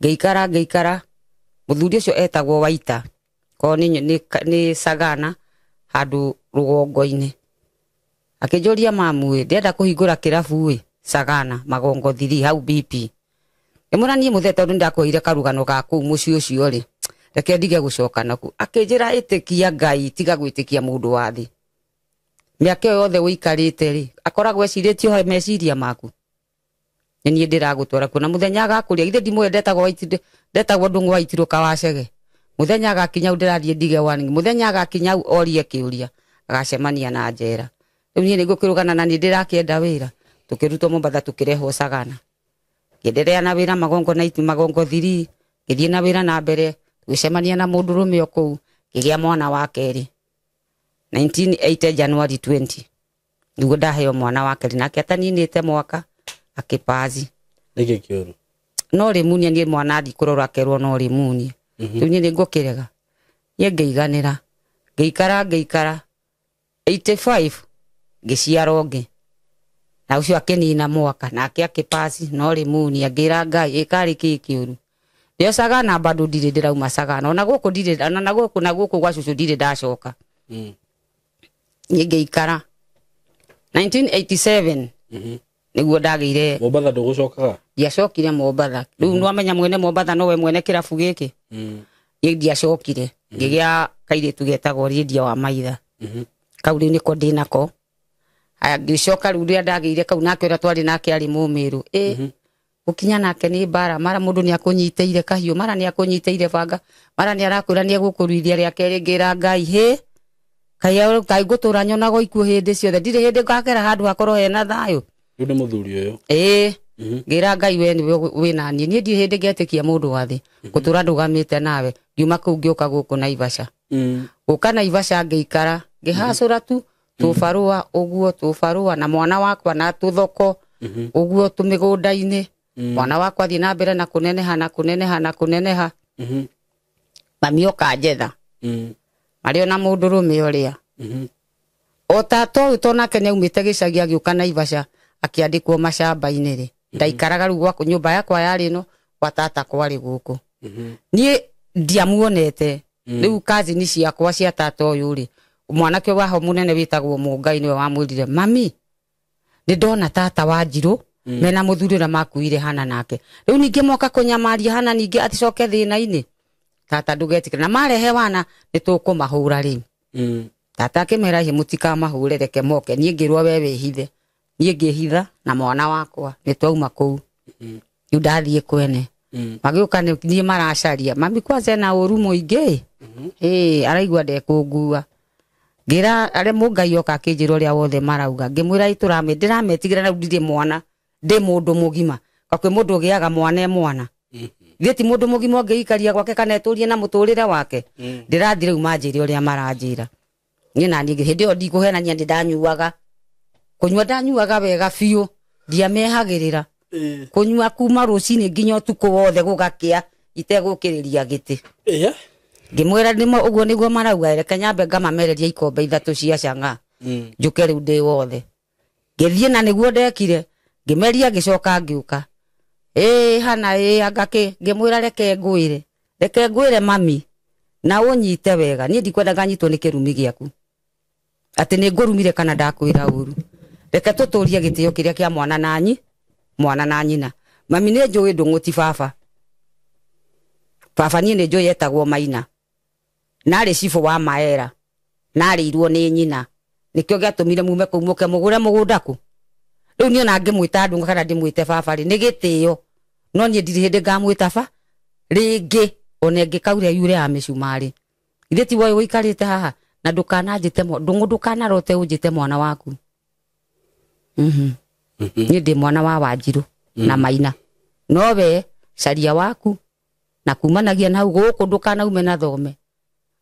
Ngĩikara ngĩikara mũthuri ũcio etagwo Waita. Ko nĩ Sagana handũ rũgongo-inĩ. Akĩnjũria mamu ĩ ndĩrenda kũhingũra kĩrabu ĩ Sagana Magongo 3 hau BP. Ngĩmwĩra niĩ mũthee tondũ nĩndakũheire karugano ga kũu mũciĩ ũcio rĩ. Reke ndige gũcoka naku. Akĩnjĩra ĩtĩkia Ngai tiga gwĩtĩkia mũndũ wa thĩ. Mĩaka ĩyo yothe ũikarĩte rĩ akoragwo ecirĩtie meciria maku. Nĩ niĩ ndĩragũtwara kuo na mũthenya agakũria githĩ ndimũĩ ndetagwo Ndũng'ũ wa Itirũ Kawacege. Mũthenya agakinya hau ndĩrathiĩ ndige warning. Mũthenya agakinya hau orie kĩũria agacemania na njera. Rĩu niĩ nĩngũkĩrũgana na niĩ ndĩrakĩenda wĩra. Tũkĩrutwo Mombatha tũkĩrehwo Sagana. Ngĩenderea na wĩra Magongo Night Magongo 3. Ngĩthiĩ na wĩra na mbere tũgĩcemania na mũndũrũme o kũu ngĩgĩa mwana wa kerĩ. 1980 January 20. Nĩguo ndaheo mwana wa kerĩ nake ataninĩte mwaka akĩpazi. Nĩkĩ kĩũru? No rimunia niĩ mwana athiĩ kũrora akerwo no rimunia. Rĩu niĩ nĩngũkĩrega. Niĩ ngĩiganĩra. Ngĩikara ngĩikara 85 ngĩciara ũngĩ. Na ũcio akĩnina mwaka nake akĩpazi no rimunia. Ngĩra Ngai ĩkarĩ kĩ kĩũru. Ndĩo Sagana bado ndirĩ ndĩrauma Sagana. Ona gũkũ ndirĩ ona na gũkũ na gũkũ gwa cũcũ ndirĩ ndacoka. Niĩ ngĩikara 1987 nĩguo ndagĩire Mombatha ndũgũcokaga? Ndiacokire Mombatha. Rĩu nĩwamenya mwene Mombatha nowe mwene kĩrabu gĩkĩ. Niĩ ndiacokire. Ngĩgĩa kairĩtu getagwo Lydia wa Maitha. Kau rĩu nĩko ndĩnako. Aya ngĩcoka rĩu rĩrĩa ndagĩire kau nake ũrĩa twarĩ nake arĩ Mũmĩrũ. Gũkinya nake nĩ mbara mara mũndũ nĩakũnyitĩire kahiũ mara nĩakũnyitĩire banga mara nĩarakwĩra nĩegũkũruithia rĩa kerĩ. Ngĩra Ngai hĩ kaĩ ngũtũra nyonaga ikuũ hĩndĩ ciothe ndirĩ hĩndĩ ngakera handũ hakorwo hena thayũ. Rĩu nĩ mũthuri ũyũ. Ngĩra Ngai we nĩwe wĩna niĩ. Niĩ ndirĩ hĩndĩ ngetĩkia mũndũ wa thĩ ngũtũra ndũgamĩte nawe. Ngiuma kũu ngĩũka gũkũ Naivasha. Gũka Naivasha ngĩikara ngĩhacũra tu tũbarũa ũguo tũbarũa na mwana wakwa na tũthoko ũguo tũmĩgũnda-inĩ. Mwana wakwa athiĩ na mbere na kũneneha na kũneneha na kũneneha. Mami oka njetha. Marĩ ona mũndũrũme ũrĩa. O tata ũyũ to nake nĩaumĩte gĩcagi agĩũka Naivasha akĩandĩkwo macamba-inĩ rĩ. Ndaikaraga rĩu gwaku nyũmba yakwa yarĩ ĩno gwa tata kwarĩ gũkũ. Niĩ ndiamuonete. Rĩu kazini ciakwa cia tata ũyũ rĩ mwanake waho mũnene wĩtagwo Mũngai nĩwe wamwĩrire mami nĩ ndona tata wa Njirũ mena mũthuri ũrĩa makuire hana nake. Rĩu ningĩ moka kũnyamaria hana ningĩ aticoke thĩna-inĩ. Tata ndũgetĩkĩre na marehe wana nĩ tũkũmahũra rĩu. Tata akĩmera hihi mũtikamahũre reke moke. Niĩ ngĩrwo we wĩhithe. Niĩ ngĩhitha na mwana wakwa nĩ twauma kũu. Rĩu ndathiĩ kwene. Magĩũka niĩ maracaria mami kwanza ena ũru mũingĩ. Araigua ndekũngua. Ngĩra arĩa Mũngai oka akĩnjĩra ũrĩa wothe marauga. Ngĩmwĩra itũrame ndĩrametigĩra na ndirĩ mwana ndĩ mũndũ mũgima. Kwĩ mũndũ ũgĩaga mwana e mwana. Githĩ ti mũndũ mũgima ũngĩikaria gwake kana etũrie na mũtũrĩre wake. Ndĩrathiĩ rĩu manjĩre ũrĩa maranjĩra. Niĩ na niĩ hĩndĩ ĩyo ndikũhenania nĩ ndanyuaga. Kũnyua ndanyuaga wega biũ ndiamehagĩrĩra. Kũnyua kuma rũcinĩ nginya ũtukũ wothe gũgakĩa itegũkĩrĩria gĩtĩ. Ngĩmwĩra nĩmo ũguo nĩguo marauga reke nyambe ngamamereria ikombe 3 cia cang'a. Njũke rĩu ndĩ wothe. Ngĩthiĩ na nĩguo ndekire. Ngĩmeria ngĩcoka ngĩũka. Hana anga kĩ ngĩmwĩra reke ngwĩre. Reke ngwĩre mami. Na ũnyite wega niĩ ndikwenda nganyitwo nĩ kĩrumi gĩaku atĩ nĩ ngũrumire kana ndakwĩra ũru. Reke tũtũrie gĩtĩo kĩrĩa kĩa mwana na mwana na nyina. Mami nĩ njũĩ ndũng'ũ ti baba. Baba niĩ nĩ njũĩ etagwo Maina. Narĩ cibũ wa Maera. Narĩirwo nĩ nyina. Nĩkĩo gĩatũmire mume kũu mũke mũgũre mũgũnda kũ. Rĩu niĩ ona ngĩmwĩta ndũng'ũ kana ndĩmwĩte baba rĩ nĩ gĩtĩo. No niĩ ndirĩ hĩndĩ ngamwĩta ba rĩngĩ ona ĩngĩkaura yure ya mĩcumarĩ. Ithe ti woĩ ũikarĩte haha na ndũkananjĩte ndũng'ũ ndũkanarote ũnjĩte mwana waku. Niĩ ndĩ mwana wa Wanjirũ na Maina. No we caria waku na kumanagia na hau gũkũ ndũkanaume na thome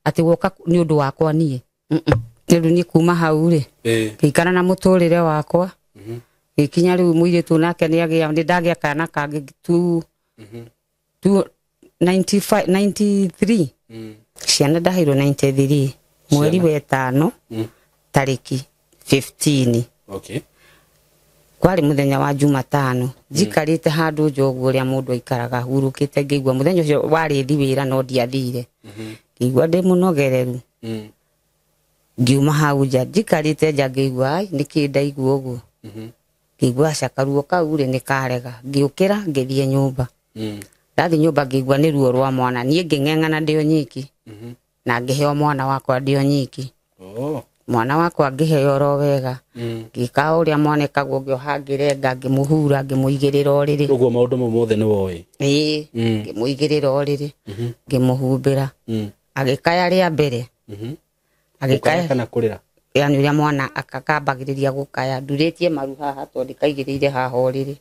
atĩ woka nĩ ũndũ wakwa niĩ. Rĩu niĩ kuma hau rĩ ngĩikara na mũtũrĩre wakwa. Gĩkinya rĩu mũirĩtu nake nĩagĩa nĩ ndagĩa kana kangĩ tu 95 93. Ciana ndaheirwo 93 mweri wa 5 tarĩki 15. Okay. Kwarĩ mũthenya wa Jumatano. Njikarĩte handũ nja ũguo ũrĩa mũndũ aikaraga hurũkĩte ngĩigua mũthenya ũcio warĩ thi wĩra no ndiathire. Ngĩigua ndĩ mũnogereru. Ngiuma hau nja njikarĩte nja ngĩigua ai nĩkĩ ndaigua ũguo. Ngĩigua aca karuo kau rĩ nĩ karega. Ngĩũkĩra ngĩthiĩ nyũmba. Ndathiĩ nyũmba ngĩigua nĩ ruo rwa mwana. Niĩ ngĩng'eng'ana ndĩ o nyiki. Na ngĩheo mwana wakwa ndĩ o nyiki. Mwana wakwa ngĩheo oro wega. Ngĩka ũrĩa mwana ekagwo ngĩoha ngĩrenga ngĩmũhura ngĩmũigĩrĩra ũrĩrĩ. Ũguo maũndũ mau mothe nĩ woĩ. Ĩĩ. Ngĩmũigĩrĩra ũrĩrĩ. Ngĩmũhumbĩra. Agĩkaya rĩa mbere. Agĩkaya kana kũrĩra? Yani ũrĩa mwana akambagĩrĩria gũkaya ndurĩtie maru haha tondũ ndĩkaigĩrĩire haha ũrĩrĩ.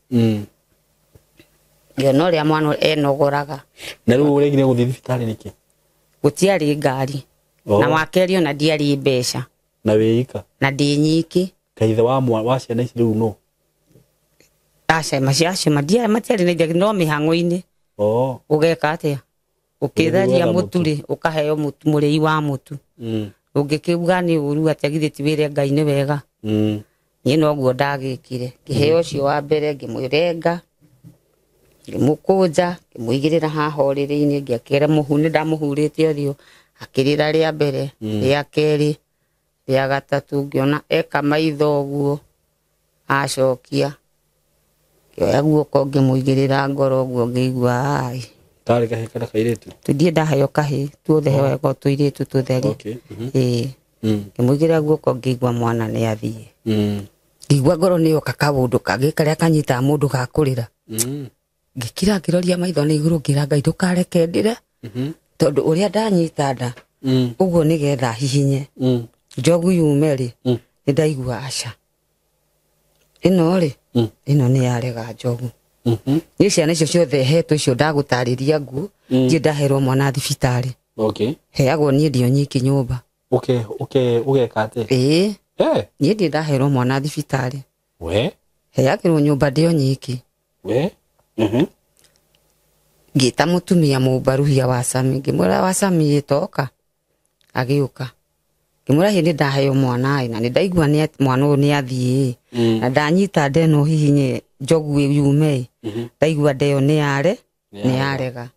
Ngĩona ũrĩa mwana enogoraga. Na rĩu ũregire gũthiĩ thibitarĩ nĩkĩ? Gũtiarĩ ngari. Na wakerĩ ona ndiarĩ mbeca. Na wĩika? Na ndĩ nyiki. Kaithe wa ciana ici rĩu no? Aca maciacio matiarĩ na ithe no mĩhang'o-inĩ. Ũgeka atĩa? Ũkĩtharia mũtu rĩ ũkaheo mũtu mũrĩi wa mũtu. Ũngĩkĩuga nĩ ũru atĩa githĩ ti wĩre Ngai nĩ wega. Niĩ noguo ndagĩkire. Ngĩheo ũcio wa mbere ngĩmũrenga ngĩmũkũnja ngĩmũigĩrĩra haha ũrĩrĩ-inĩ ngĩakĩra mũhu nĩ ndamũhurĩte ũthiũ. Akĩrĩra rĩa mbere rĩa kerĩ rĩa gatatũ ngĩona eka maitho ũguo acokia ngĩoya guoko ngĩmũigĩrĩra ngoro ũguo ngĩigua ai. Karĩ kahĩĩ kana kairĩtu? Tũthiĩ ndaheo kahĩĩ tuothe heagwo tũirĩtu tũtheri. Ĩĩ. Ngĩmũigĩrĩra guoko ngĩigua mwana nĩ athiĩ. Ngĩigua ngoro nĩ yoka kaũndũ kangĩ karĩa kanyitaga mũndũ ga kũrĩra. Ngĩkira ngĩroria maitho na igũrũ ngĩra Ngai ndũkareke ndĩre. Tondũ ũrĩa ndanyita nda ũguo nĩgetha hihinye njogu yume rĩ nĩ ndaigua aca ĩno rĩ ĩno nĩ yarega njogu. Niĩ ciana icio ciothe hetwo icio ndagũtarĩria nguo ndirĩ ndaherwo mwana thibitarĩ. Heagwo niĩ ndĩ o nyiki nyũmba. Ũgeka atĩa? Ĩĩ. Niĩ ndirĩ ndaherwo mwana thibitarĩ. We? Heagĩrwo nyũmba ndĩ o nyiki. We? Ngĩta mũtumia mũmbaruhia wa Sami ngĩmwĩra wa Sami ĩtoka. Agĩũka. Ngĩmwĩra hĩ nĩ ndaheo mwana ĩ na nĩ ndaigua mwana ũyũ nĩ athiĩ ĩ. Na ndanyita nda ĩno hihinye njogu yume ĩ. Ndaigua nda ĩyo nĩ yarega.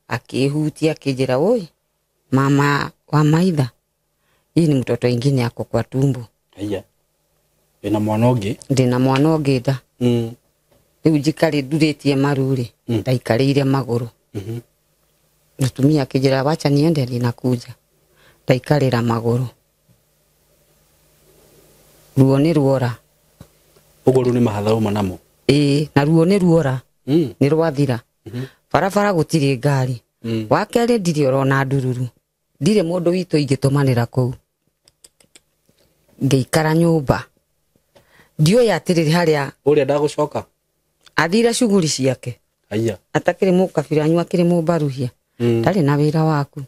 Akĩhutia akĩnjĩra oi mama wa Maitha hii ni mtoto ingine ako kwa tumbo. Haya. Wĩna mwana ũngĩ? Ndĩna mwana ũngĩ nda. Rĩu njikarĩ ndurĩtie maru rĩ ndaikarĩire magũrũ. Mũtumia akĩnjĩra wacha niende ninakuja. Ndaikarĩra magũrũ. Ruo nĩ ruora. Ũguo rĩu nĩ mahatha uma namo? Ĩĩ, na ruo nĩ ruora. Nĩ rwathira. Barabara gũtirĩ ngari. Wa kerĩ ndirĩ orona ndururu. Ndirĩ mũndũ witũ ingĩtũmanĩra kũu. Ngĩikara nyũmba. Ndiũĩ atĩrĩrĩ harĩa ũrĩa ndagũcoka? Athire cuguri ciake. Aya. Atakĩrĩ mũkabira anyu akĩrĩ mũmbaruhia. Ndarĩ na wĩra waku.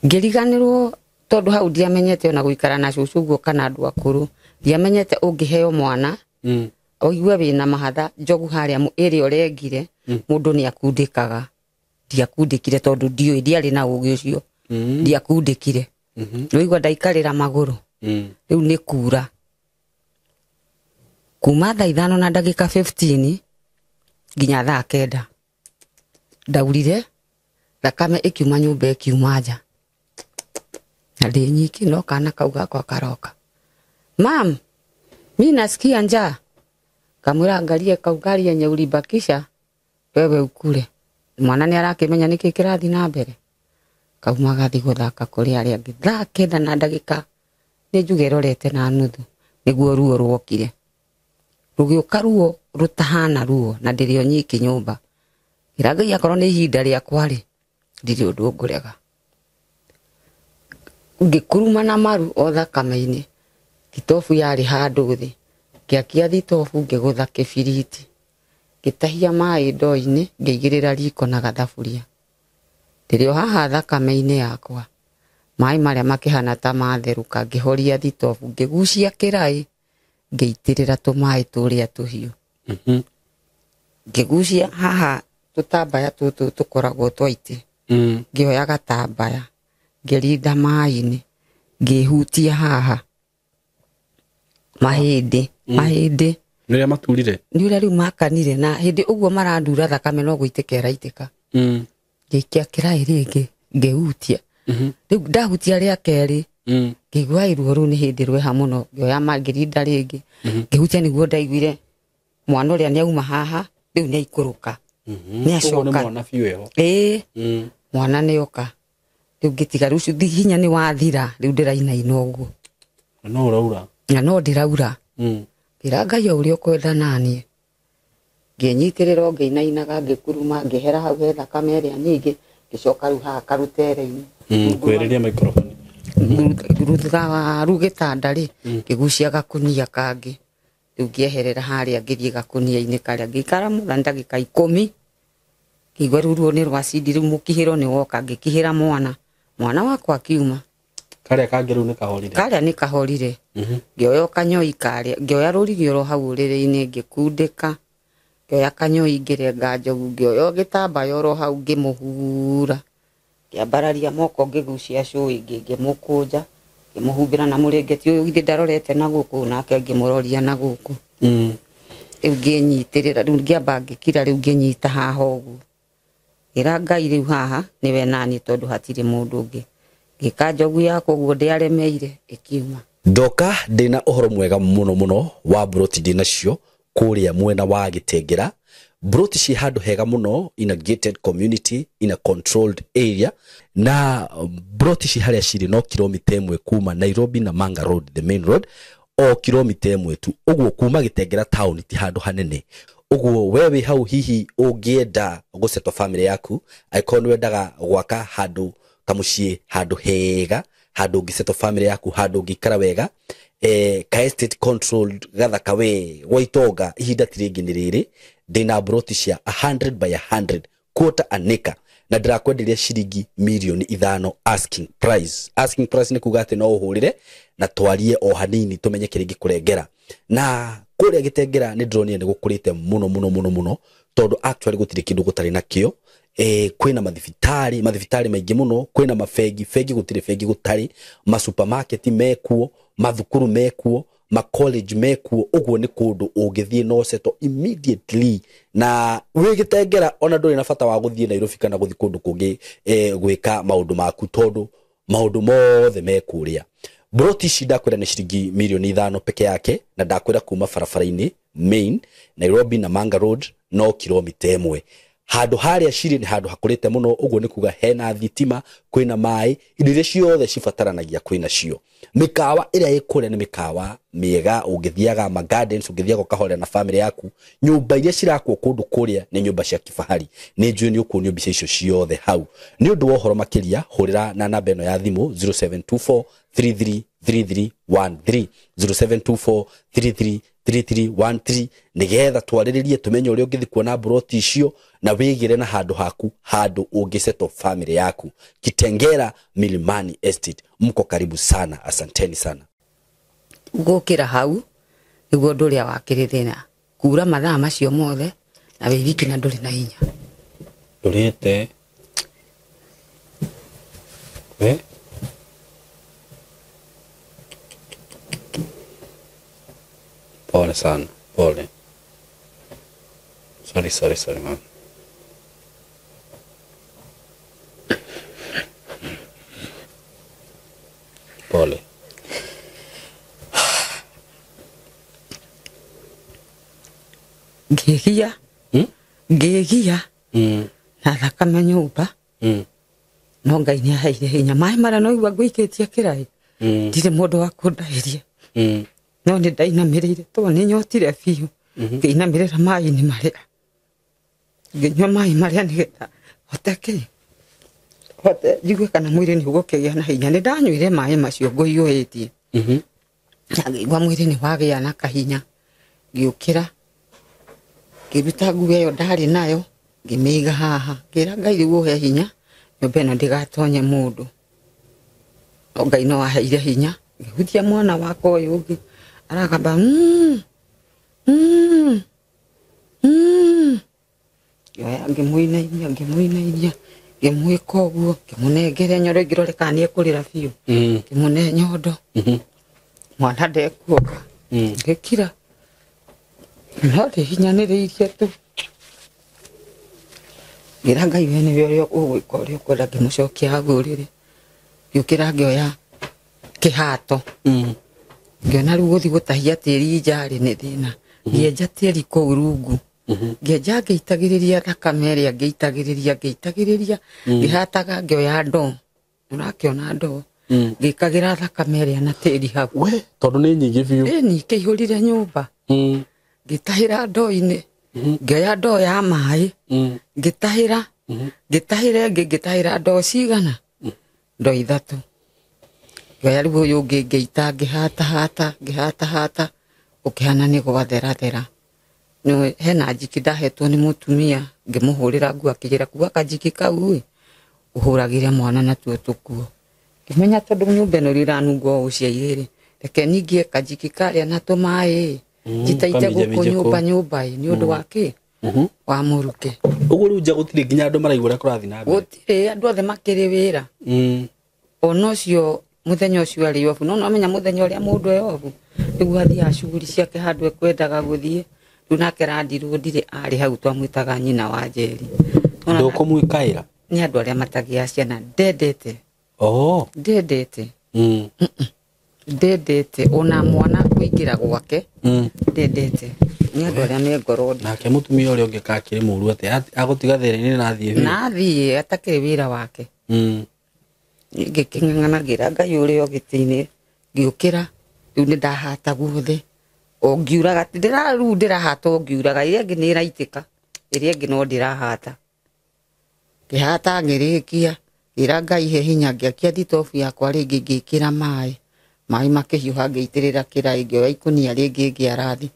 Ngĩriganĩrwo tondũ hau ndiamenyete ona gũikara na cũcũ ũguo kana andũ akũrũ. Ndiamenyete ũngĩheo mwana ũigue wĩna mahatha njogu harĩa ĩrĩa ũrengire mũndũ nĩ akundĩkaga. Ndiakundĩkire tondũ ndiũĩ ndiarĩ na ũgĩ ũcio. Ndiakundĩkire. Rĩu ndaikarĩra magũrũ. Rĩu nĩ kura. Kuma thaa 5 na ndagĩka 15 nginya thaa 9 ndaurire Thakame ĩkiuma nyũmba ĩkiuma nja. Na ndĩ nyiki no kana kau gakwa karoka. Mam, mi nasikia njaa. Kamwĩra angalie kaugali yenye ulibakisha wewe ukule. Mwana nĩ arakĩmenya nĩkĩ kĩrathiĩ na mbere. Kauma gathi gũthaka kũrĩ arĩa angĩ. Thaa 9 na ndagĩka nĩ njuge ĩrorete na nuthu nĩguo ruo ruokire. Rũgĩũka ruo rũtahana ruo na ndĩrĩ o nyiki nyũmba. Ngĩra Ngai akorwo nĩ ihinda rĩakwa rĩ, ndirĩ ũndũ ngũrega. Ngĩkuruma na maru o thakame-inĩ. Thitobu yarĩ handũ thĩ. Ngĩakia thitobu ngĩgũtha kĩbiriti. Ngĩtahia maĩ ndoo-inĩ ngĩigĩrĩra riko na gathaburia. Ndĩrĩ o haha thakame-inĩ yakwa. Maĩ marĩa makĩhana ta matherũka ngĩhoria thitobu ngĩgucia kĩraĩ ngĩitĩrĩra tũmaĩ tũrĩa tũhiũ. Ngĩgucia haha tũtambaya tũtũ tũkoragwo twa itĩ. Ngĩoya gatambaya ngĩrinda maĩ-inĩ ngĩhutia haha mahĩndĩ mahĩndĩ nĩ ũrĩa maturire, nĩ ũrĩa rĩu makanire na hĩndĩ ũguo marandura thakame no gũitĩka ĩraitĩka. Ngĩikia kĩraĩ rĩngĩ ngĩhutia. Rĩu ndahutia rĩa kerĩ ngĩigua ruo rũu nĩ hĩndĩ rweha mũno. Ngĩoya ngĩrinda rĩngĩ ngĩhutia nĩguo ndaiguire mwana ũrĩa nĩauma haha rĩu nĩaikũrũka. Nĩacoka. Mwana biũ eho. Ĩĩ mwana nĩoka. Rĩu ngĩtiga rĩu hinya nĩ wathira rĩu ndĩrainaina ũguo. No ũraura. Na no ndĩraura. Ngĩra Ngai o ũrĩa ũkwenda naniĩ. Ngĩnyitĩrĩra o ngĩinainaga ngĩkuruma ngĩhera hau he thakame ĩrĩa nyingĩ ngĩcoka rĩu haha karutere-inĩ. Kwĩrĩria microphone. Thutha wa rĩu gĩtanda rĩ ngĩgucia gakunia kangĩ. Rĩu ngĩeherera harĩa ngĩthiĩ gakunia-inĩ karĩa ngĩikara mũthenya ndagĩka 10. Ngĩigua rĩu ruo nĩ rwacindi rĩu mũkihĩro nĩ woka ngĩkihĩra mwana. Mwana wakwa akiuma. Karĩa kangĩ rĩu nĩ kahorire. Karĩa nĩ kahorire. Ngĩoya kanyoi karĩa ngĩoya rũrigi oro hau ũrĩrĩ-inĩ ngĩkundĩka. Ngĩoya kanyoi ngĩrenga njogu ngĩoya gĩtambaya oro hau ngĩmũhura. Ngĩambararia moko ngĩgucia cũĩ ngĩmũkũnja ngĩmũhumbĩra na mũrĩngĩti ũyũ githĩ ndarorete na gũkũ nake ngĩmũroria na gũkũ. Rĩu ngĩnyitĩrĩra rĩu ngĩamba ngĩkira rĩu ngĩnyita haha ũguo. Ngĩra Ngai rĩu haha nĩwe naniĩ tondũ hatirĩ mũndũ ũngĩ. Ngĩka njogu yakwa ũguo ndĩaremeire ĩkiuma. Ndoka ndĩna ũhoro mwega mũno mũno wa broti ndĩnacio kũrĩa mwena wa Gĩtengera. Broti ci handũ hega mũno in a gated community in a controlled area, na broti ci harĩa cirĩ no kilomita 1 kuma Nairobi na Manga Road, the main road, o kilomita 1 tu. Ũguo kuma Gĩtengera town ti handũ hanene. Ũguo we wĩ hau hihi ũngĩenda gũsettle family yaku, angĩkorwo nĩ wendaga gwaka handũ kamũciĩ, handũ hega, handũ ũngĩsettle family yaku, handũ ũngĩikara wega, ka estate controlled gathaka we gwa itonga ihinda ti rĩngĩ nĩ rĩrĩ. Ndĩna broti cia 100 by 100 quarter an acre na ndĩrakwenderia ciringi mirioni 5 asking price. Asking price nĩ kuga atĩ no ũhũrĩre na twarie o hanini tũmenye kĩrĩa ingĩkũrengera. Na kũrĩa Gĩtengera nĩ ndĩronire nĩ gũkũrĩte mũno mũno mũno mũno tondũ actually gũtirĩ kĩndũ gũtarĩ nakĩo. Kwĩna mathibitarĩ, mathibitarĩ maingĩ mũno, kwĩna mabengi, bengi gũtirĩ bengi gũtarĩ, masupermarket mekuo, mathukuru mekuo, ma college mekuo. Ũguo nĩ kũndũ ũngĩthiĩ no settle immediately na wĩ Gĩtengera ona ndũrĩ na bata wa gũthiĩ Nairobi kana gũthiĩ kũndũ kũngĩ gwĩka maũndũ maku tondũ maũndũ mothe me kũrĩa. Broti ici ndakwĩra nĩ ciringi mirioni 5 peke yake, na ndakwĩra kuma barabara-inĩ main Nairobi na Manga Road no kilomita 1. Handũ harĩa cirĩ nĩ handũ hakũrĩte mũno, ũguo nĩ kuga hena thitima, kwĩna maĩ, indo iria ciothe cibataranagia kwĩna cio. Mĩkawa ĩrĩa ĩ kũrĩa nĩ mĩkawa mĩega, ũngĩthiaga ma gardens, ũngĩthiaga ũkahorera na family yaku. Nyũmba iria cirakwo kũndũ kũrĩa nĩ nyũmba cia kifahari. Nĩ njũĩ nĩ ũkuonio mbica icio ciothe hau. Nĩ ũndũ wa ũhoro makĩria hũrĩra na namba ĩno ya thimũ 0724 333313 0724 333313 nĩgetha twarĩrĩrie tũmenye ũrĩa ũngĩthiĩ kuona broti icio na wĩgĩre na handũ haku, handũ ũngĩsettle family yaku. Kitengera Milimani Estate, mko karibu sana, asanteni sana. Gũkĩra hau nĩguo ũndũ ũrĩa wakĩrĩ thĩna, kura mathaa macio mothe na wĩ wiki na ndũrĩ na hinya. Ndũrĩte we pole sana, pole. Sorry, sorry, sorry, ma'am. Ngĩgia. Ngĩgia. Na thakame nyũmba. No Ngai nĩ aheire hinya. Maĩ marĩa no igua ngũikĩtie kĩraĩ. Ndirĩ mũndũ wa kũndahĩria. No nĩ ndainamĩrĩire tondũ nĩ nyotire biũ. Ngĩinamĩrĩra maĩ-inĩ marĩa. Ngĩnyua maĩ marĩa nĩgetha hote kĩ? Hote njigue kana mwĩrĩ nĩ ũgũkĩgĩa na hinya. Nĩ ndanyuire maĩ macio ngũhiũhĩtie. Na ngĩigua mwĩrĩ nĩ wagĩa na kahinya. Ngĩũkĩra. Ngĩruta nguo ĩyo ndarĩ nayo. Ngĩmĩiga haha. Ngĩra Ngai rĩu ũhe hinya. Nyũmba ĩno ndĩgatonye mũndũ. No Ngai no aheire hinya. Ngĩhutia mwana wakwa ũyũ ũngĩ. Aragamba Ngĩoya ngĩmũinainia ngĩmũinainia ngĩmwĩka ũguo ngĩmũnengere nyondo ngĩrore kana nĩekũrĩra biũ. Ngĩmũne nyondo. Mwana ndekuonga. Ngĩkira. No ndĩhinyanĩrĩirie tu. Ngĩra Ngai we nĩwe ũrĩa ũgwĩka ũrĩa ũkwenda ngĩmũcokia hau ũrĩrĩ. Ngĩũkĩra ngĩoya kĩhato. Ngĩona rĩu gũthiĩ gũtahia tĩri nja rĩ nĩ thĩna. Ngĩenja tĩri kũu rungu. Ngĩenja ngĩitagĩrĩria thakame ĩrĩa ngĩitagĩrĩria ngĩitagĩrĩria. Ngĩhataga ngĩoya ndoo. Ũrakĩona ndoo. Ngĩkagĩra thakame ĩrĩa na tĩri hau. We tondũ nĩ nyingĩ biũ. Ĩni kĩihũrire nyũmba. Ngĩtahĩra ndoo-inĩ. Ngĩoya ndoo ya maĩ. Ngĩtahĩra. Ngĩtahĩra ĩngĩ ngĩtahĩra ndoo cigana? Ndoo ithatũ. Ngĩoya rĩu ũyũ ũngĩ ngĩita ngĩhatahata ngĩhatahata ũkĩhana nĩ gwatherathera. Nĩũĩ hena njiki ndahetwo nĩ mũtumia ngĩmũhũrĩra nguo akĩnjĩra kua kanjiki kau ĩ ũhũragĩre mwana natuo tũkuo. Ngĩmenya tondũ nyũmba ĩno ĩranungwo o ũciairĩ rĩ reke ningie kanjiki karĩa na tũmaĩ njitaite gũkũ nyũmba nyũmba ĩ nĩ ũndũ wa kĩ? Wa mũrukĩ. Ũguo rĩu nja gũtirĩ nginya andũ maraigua ũrĩa kũrathiĩ na mbere. Gũtirĩ andũ othe makĩrĩ wĩra. Ona ũcio mũthenya ũcio arĩ obu no nomenya mũthenya ũrĩa mũndũ e obu nĩguo athiaga cuguri ciake handũ ekwendaga gũthiĩ. Rĩu nake randirwo ndirĩ arĩ hau twamwĩtaga nyina wa Njeri. Ndũkũmwĩkaĩra? Nĩ andũ arĩa matagĩaga ciana ndendete. Ndendete. Ndendete ona mwana kũingĩra gwake. Ndendete. Nĩ andũ arĩa me ngoro nditũ. Nake mũtumia ũrĩa ũngĩ kakĩrĩ mũru atĩa? Agũtiga thĩna-inĩ na athiĩ biũ? Na athiĩ atakĩrĩ wĩra wake. Ngĩkĩng'ang'ana ngĩra Ngai ũrĩa ũgĩtĩ-inĩ ngĩũkĩra rĩu nĩ ndahata guothe. O ngiuraga rĩu ndĩrahata o ngiuraga ĩrĩa ĩngĩ nĩ ĩraitĩka ĩrĩa ĩngĩ no ndĩrahata. Ngĩhata ngĩrĩkia ngĩra Ngai he hinya ngĩakia thitobu yakwa rĩngĩ ngĩkĩra maĩ. Maĩ makĩhiũha ngĩitĩrĩra kĩraĩ ngĩoya ikũnia rĩngĩ ngĩara thĩ.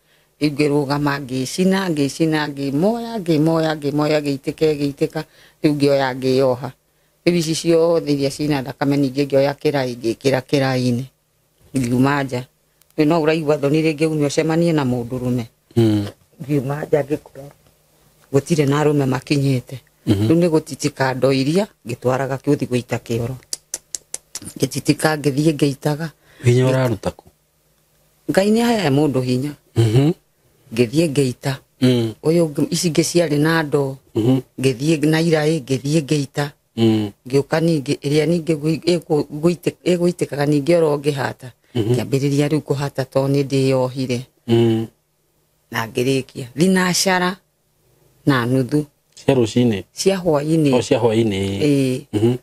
Rĩu ngĩrũgama ngĩcina ngĩcina ngĩmoya ngĩmoya ngĩmoya ngĩitĩka ĩgĩitĩka rĩu ngĩoya ngĩyoha. Rĩu ici ciothe iria cina thakame ningĩ ngĩoya kĩraĩ ngĩkĩra kĩraĩ-inĩ. Ngiuma nja. Rĩu no ũraigua thoni rĩngĩ ume ũcemanie na mũndũrũme. Ngiuma nja ngĩkora gũtirĩ na arũme makinyĩte. Rĩu nĩ gũtitika ndoo iria ngĩtwaraga kĩũthi gũita kĩoro. Ngĩtitika ngĩthiĩ ngĩitaga. Hinya ũraruta kũ? Ngai nĩ aheaga mũndũ hinya. Ngĩthiĩ ngĩita. Ũyũ ici ingĩ ciarĩ na ndoo. Ngĩthiĩ na iraĩ ngĩthiĩ ngĩita. Ngĩũka ningĩ ĩrĩa ningĩ ĩgũitĩkaga ningĩ oro ngĩhata. Ngĩambĩrĩria rĩu kũhata tondũ nĩ ndĩyohire. Na ngĩrĩkia thinacara na nuthu. Cia rũcinĩ? Cia hwaĩ-inĩ. O cia hwaĩ-inĩ. Ĩĩ.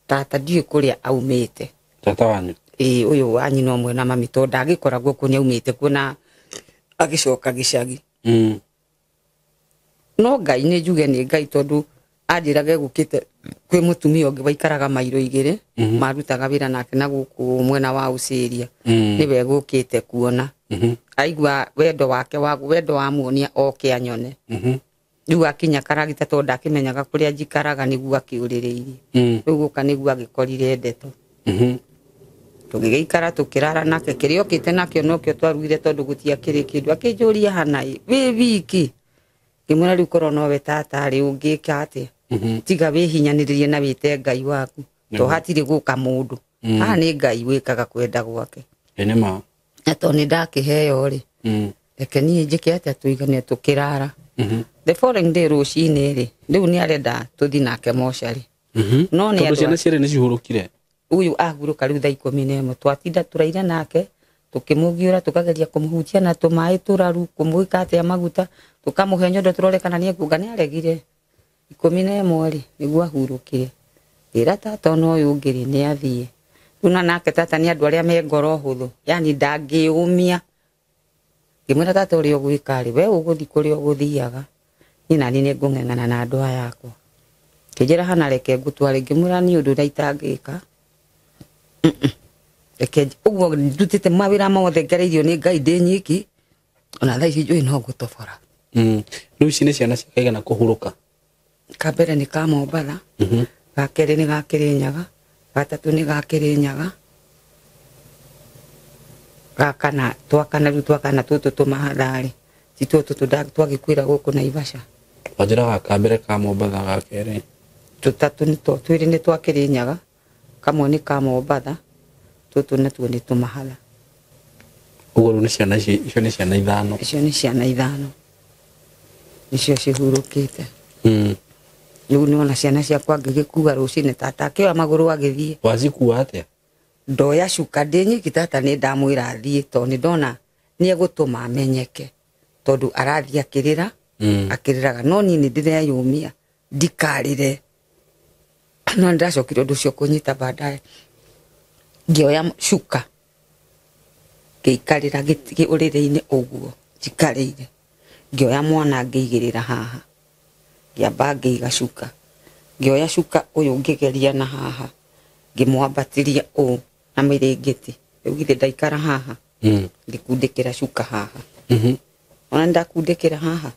Tata ndiũĩ kũrĩa aumĩte. Tata wanyu? Ĩĩ, ũyũ wa nyina ũmwe na mami tondũ ndagĩkoragwo kuo nĩ aumĩte kuo na agĩcoka gĩcagi. No Ngai nĩ njuge nĩ Ngai tondũ anjĩraga egũkĩte kwĩ mũtumia ũngĩ waikaraga mairo igĩrĩ marutaga wĩra nake na gũkũ mwena wa Ũcĩria. Nĩwe egũkĩte kuona. Aigua wendo wake wa wendo wamuonia oke anyone. Rĩu akinya karagita tondũ ndakĩmenyaga kũrĩa njikaraga nĩguo akĩũrĩrĩirie. Rĩu gũka nĩguo agĩkorire ndeto. Tũgĩgĩikara tũkĩrara nake kĩrĩa okĩte nakĩo nokĩo twarugire tondũ gũtiakĩrĩ kĩndũ. Akĩnjũria hana ĩ wĩ wiki. Ngĩmwĩra rĩu korwo nowe tata rĩ ũngĩka atĩa? Tiga wĩhinyanĩrĩrie na wĩte Ngai waku. To hatirĩ gũka mũndũ. Haha nĩ Ngai wĩkaga kwenda gwake. Ĩ nĩ ma. Na tondũ nĩ ndakĩheo rĩ. Reke niĩ njĩke atĩa tũigane tũkĩrara. The following day rũcinĩ rĩ rĩu nĩ arenda tũthiĩ nake mocarĩ. No nĩ Tondũ ciana cierĩ nĩ cihurũkire. Ũyũ ahurũka rĩu thaa 11 twatinda tũraire nake Tukĩmũgiũra tũkageria kũmũhutia na tũmaĩ tũraru kũmwĩka atĩa maguta tũkamũhe nyondo tũrore kana nĩekuonga nĩaregire 11 rĩ nĩguo ahurũkire ngĩra tata ona ũyũ ũngĩ rĩ nĩathiĩ rĩu na nake tata nĩ andũ arĩa me ngoro hũthũ yani ndangĩũmia ngĩmwĩra tata ũrĩa ũgwĩka rĩ we ũgũthiĩ kũrĩa ũgũthiaga niĩ naniĩ nĩngũng'eng'ana na andũ aya akwa ngĩnjĩra hana reke ngũtware ngĩmwĩra niĩ ũndũ ũrĩa itangĩka reke ũguo ndutĩte mawĩra mothe ngereirio nĩ Ngai ndĩ nyiki ona thaa ici njũĩ no ngũtobora. Rĩu ici nĩ ciana ciakaigana kũhurũka? Ka mbere nĩ ka Mombatha, ga kerĩ nĩ ga Kĩrĩnyaga, gatatũ nĩ ga Kĩrĩnyaga, gakana twakana rĩu twakana tũtũ tũmahatharĩ ti tũtũ twagĩkuĩra gũkũ Naivasha. Wanjĩra gaka mbere ka Mombatha ga kerĩ tũtatũ twĩrĩ nĩ twa Kĩrĩnyaga, kamwe nĩ ka Mombatha, tũtũ natuo nĩ tũmahatha. Ũguo rĩu nĩ ciana ici icio nĩ ciana ithano. Icio nĩ ciana ithano nĩcio cihurũkĩte. Rĩu nĩwona ciana ciakwa ngĩgĩkua rũcinĩ tata akĩoya magũrũ agĩthiĩ. Wacikua atĩa? Ndoya cuka ndĩ nyiki tata nĩ ndamwĩra athiĩ tondũ nĩ ndona nĩ egũtũma amenyeke tondũ arathiĩ akĩrĩra akĩrĩraga no niĩ nĩ ndĩreyũmia ndikarĩre no nĩndacokire ũndũ ũcio kũnyita baadaye ngĩoya cuka ngĩikarĩra ũrĩrĩ-inĩ ũguo njikarĩire ngĩoya mwana ngĩigĩrĩra haha ngĩamba ngĩiga cuka ngĩoya cuka ũyũ ngĩgeria na haha ngĩmwambatĩria ũũ na mĩrĩngĩti rĩu githĩ ndaikara haha ngĩkundĩkĩra cuka haha ona ndakundĩkĩra haha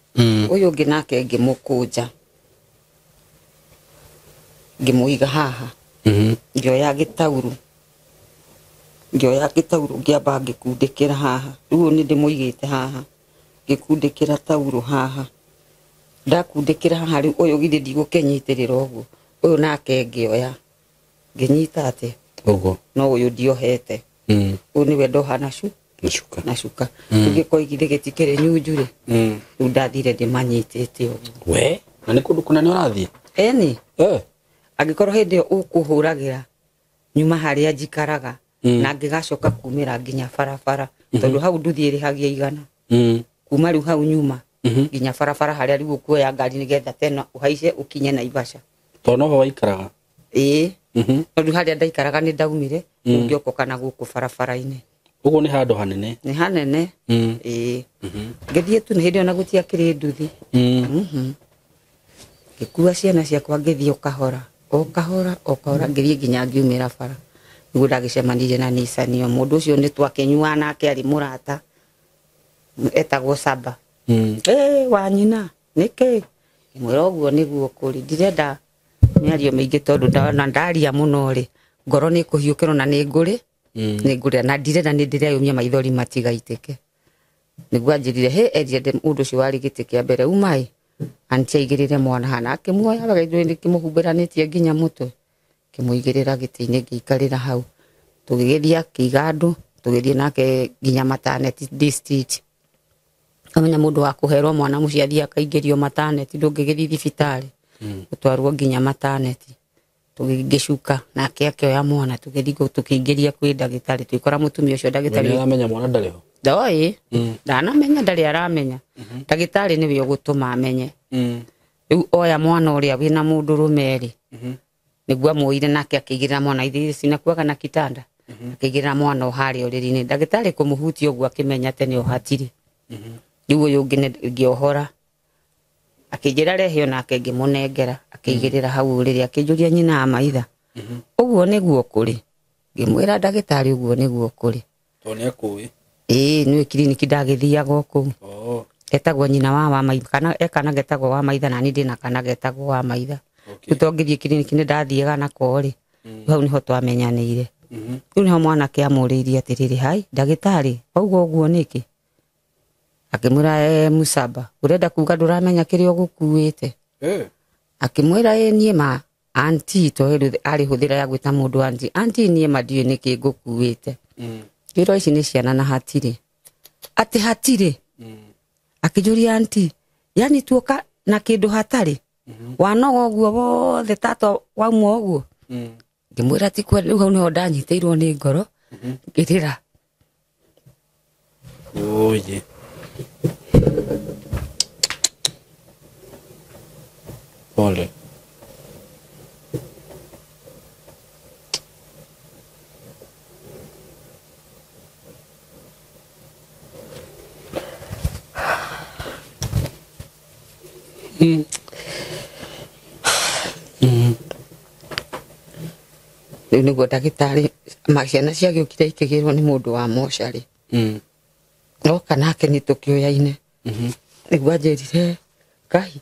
ũyũ ũngĩ nake ngĩmũkũnja ngĩmũiga haha ngĩoya gĩtaurũ ngĩamba ngĩkundĩkĩra haha rĩu ũyũ nĩ ndĩmũigĩte haha ngĩkundĩkĩra taurũ haha ndakundĩkĩra haha rĩu ũyũ githĩ ndigũkĩnyitĩrĩra ũguo ũyũ nake ngĩoya ngĩnyita atĩ ũguo no ũyũ ndiohete ũyũ nĩwe ndoha na cuka na cuka ũngĩkorwo githĩ gĩtikĩrĩ nyunju rĩ rĩu ndathire ndĩmanyitĩte ũguo. We na nĩ kũndũ kũnene ũrathiĩ? Ĩni angĩkorwo hĩndĩ ĩyo ũkũhũragĩra nyuma harĩa njikaraga na ngĩgacoka kumĩra nginya barabara tondũ hau nduthi ĩrĩhagia 100 kuma rĩu hau nyuma nginya barabara harĩa rĩu ũkuoya ngari nĩgetha tena ũhaice ũkinye Naivasha tondũ noho waikaraga? Ĩĩ tondũ harĩa ndaikaraga nĩ ndaumire ngĩokoka kana gũkũ barabara-inĩ. Ũguo nĩ handũ hanene? Nĩ hanene. Ĩĩ ngĩthiĩ tu hĩndĩ ĩyo na gũtiakĩrĩ nduthi. Ngĩkua ciana ciakwa ngĩthiĩ o kahora o kahora o kahora ngĩthiĩ nginya ngiumĩra bara nĩguo ndagĩcemanirie na Nissan ĩyo. Mũndũ ũcio nĩ twakĩnyuaga nake arĩ mũrata etagwo Saba. Wa nyina nĩkĩ? Ngĩmwĩra ũguo nĩguo kũrĩ ndirenda mĩario mĩingĩ tondũ na ndaria mũno rĩ ngoro nĩ kũhiũkĩrwo na nĩ ngũrĩ nĩ ngũrĩra na ndirenda nĩ ndĩreyũmia maithori matigaitĩke. Nĩguo anjĩrire hĩ erire mũndũ ũcio warĩ gĩtĩ kĩa mbere umaĩ anti aigĩrĩre mwana hana akĩmuoya wega ithuĩ kĩmũhumbĩranĩtie nginya mũtwe kĩmũigĩrĩra gĩtĩ-inĩ ngĩikarĩra hau tũgĩgĩthiĩ akĩiga andũ tũgĩthiĩ nake nginya maternity district. Amenya mũndũ wa kũherwo mwana mũciĩ athiĩ akaingĩrio maternity ndũngĩgĩthiĩ thibitarĩ gũtwarwo nginya maternity tũgĩgĩcuka nake akĩoya mwana tũgĩthiĩ tũkĩingĩria kwĩ ndagĩtarĩ tũgĩkora mũtumia ũcio ndagĩtarĩ nĩaramenya mwana ndarĩ ho? Ndoĩ ndanamenya ndarĩ aramenya ndagĩtarĩ nĩwe ũgũtũma amenye. Rĩu oya mwana ũrĩa wĩna mũndũrũme rĩ nĩguo amuoire nake akĩigĩrĩra mwana ithe cinakuaga na kitanda akĩigĩrĩra mwana o harĩa ũrĩrĩ-inĩ ndagĩtarĩ kũmũhutia ũguo akĩmenya atĩ nĩ ohatire. Rĩu ũyũ ũngĩ ngĩohora akĩnjĩra rehe onake ngĩmũnengera akĩigĩrĩra hau ũrĩrĩ akĩnjũria nyina wa maitha ũguo nĩguo kũrĩ ngĩmwĩra ndagĩtarĩ ũguo nĩguo kũrĩ tondũ nĩakũĩ. Ĩĩ nĩwe kiriniki ndagĩthiaga o kũu etagwo nyina wa maitha kana ekana getagwo wa maitha na niĩ ndĩna kana getagwo wa maitha. Rĩu to ngĩthiĩ kiriniki nĩ ndathiaga nako rĩ hau nĩho twamenyanĩire. Rĩu nĩho mwanake amũrĩirie atĩrĩrĩ hai ndagĩtarĩ wauga ũguo nĩkĩ? Akĩmwĩra Musaba ũrenda kuga ndũramenya kĩrĩa ũgũkuĩte? Akĩmwĩra ĩ niĩ ma anti to arĩ hũthĩra ya gwĩta mũndũ anti anti niĩ ma ndiũĩ nĩkĩ ngũkuĩte. Ngĩrwo ici nĩ ciana na hatirĩ atĩ hatirĩ. Akĩnjũria anti yani tuoka na kĩndũ hatarĩ wanoga ũguo wothe tata wauma ũguo. Ngĩmwĩra ti kweli. Rĩu hau nĩho ndanyitĩirwo nĩ ngoro ngĩrĩra. Oye. Pole. Rĩu nĩguo ndagĩtarĩ ciana ciagĩũkire ikĩgĩrwo nĩ mũndũ wa mocarĩ. Oka nake nĩ tũkĩoyaine. Nĩguo anjĩrire Ngai